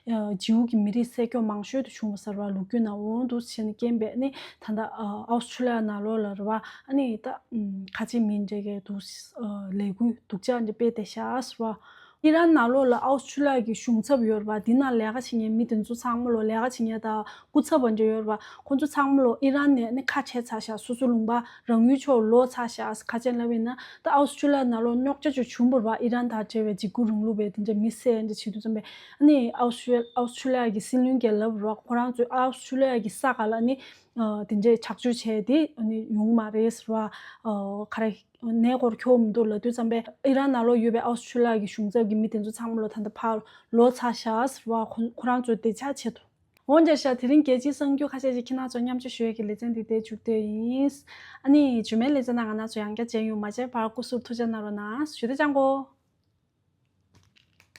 ཨ་ཇིའུ་གི་མི་རིགས་བསད་སྐྱོན་མང་ཤོས་དེ་བྱུང་བ་ཟེར་བ། ལོ་རྒྱུས་ནང་འོང་འདུག་བྱས་ནས་རྐྱེན་པས་ནི་ད་ལྟ་ཨ་ཨའུ་སི་ཁྲུ་ལི་ཡ་ནང་ལོགས་ལ་ར་བ། ཨ་ནི་ད་ཨམ་ཁ་ཆེ་མི་འདྲ་གིས་འདུག་ཨ་ལས་འགུལ་སྡུག་ཅག་འདྲ་སྤེལ་བསྡད་ཤག་ཟེར་བ། ཨི་རན་ནང་ལོགས་ལ་ཨའུ་སི་ཁྲུ་ལི་ཡ་གི་གཞུང་ཚབ་ཡོད་རེད་པ། འདི་ནང་ལས་ཀ་བྱེད་མཁན་མི་དེ་ཚོ་ཚང་མ་ལོ། ལས་ཀ་བྱེད་མཁན་དང་སྐུ་ཚབ་པ་འདྲ་ཡོད་རེད་པ། ཁོང་ཚོ་ཚང་མ་ལོ་ཨི་རན་ནས་ནི་ཁ་བྲལ་ཚར་ཤག་སོ་སོ་ལུང་པ་རང་ཡུལ་ཕྱོགས་ལོག་ཚར་ཤག་ཁ་ཆེན་ལབ་ཡིན་ན། ད་ཨའུ་སི་ཁྲུ་ལི་ཡ་ནང་ལོགས་རྙོག་དྲ་ཅིག་བྱུང་བ་རེད་པ། ཨི་རན་དང་འབྲེལ་བའི་འཇིགས་སྐུལ་རིང་ལུགས་པའི་དེ་འདྲ་མི་བསད་འདྲ་བྱེད་དུས་ཙམ་པས། ཨ་ནི་ཨའུ་སི་ཨའུ་སི་ཁྲུ་ལི་ཡ་གི་སྲིད་བློན་གྱིས་ལབ་རེད་པ། ཁོ་རང་ཚོས་ཨའུ་སི་ཁྲུ་ལི་ཡ་གི་ས་ག་ལ་ནི་ཨ་དེ་འདྲའི་དྲག་སྤྱོད་བྱས་ཏེ་ཨ་ནི་ཡོང་མ་རེད་ཟེར་བ། ཨ་ག་རེ། གནས་སྐོར་འཁྱོག་མི་འདུག་ལབ་དུས་ཙམ་པས། ཨི་རན་ནང་ལོགས་ཡོད་པའི་ཨའུ་སི་ཁྲུ་ལི་ཡ་གི་གཞུང་ཚབ་ཀྱི་མི་དེ་ཚོ་ཚང་མ་ལོ་ད་ལྟ་ཕར་ལོག་ཚར་ཤག་ཟེར་བ། ཁོ་ཁོ་རང་ཚོའི་བདེ་འཇགས་ཆེད་དུ། འོ་འདྲ་ཤག་དེ་རིང་རྒྱལ་སྤྱིའི་གསར་འགྱུར་ཁ་ཤས་ཤིག་ཁྱེད་རང་ཚོ་མཉམ་སྤྱོད་ཞུ་ཡས་ཀྱི་ལེ་ཚན་འདི་འདིར་མཇུག་བསྡུས་ཡིན། ཨ་ནི་རྗེས་མའི་ལེ་ཚན་ནང་ང་རང་ཚོ་ཡང་བསྐྱར་མཇལ་ཡོང་། མ་མཇལ་བར་སྐུ་གཟུགས་ཐུགས་ཅག་གནང་རོགས་གནང་། ཞུ་དེ་ཅང་གོ།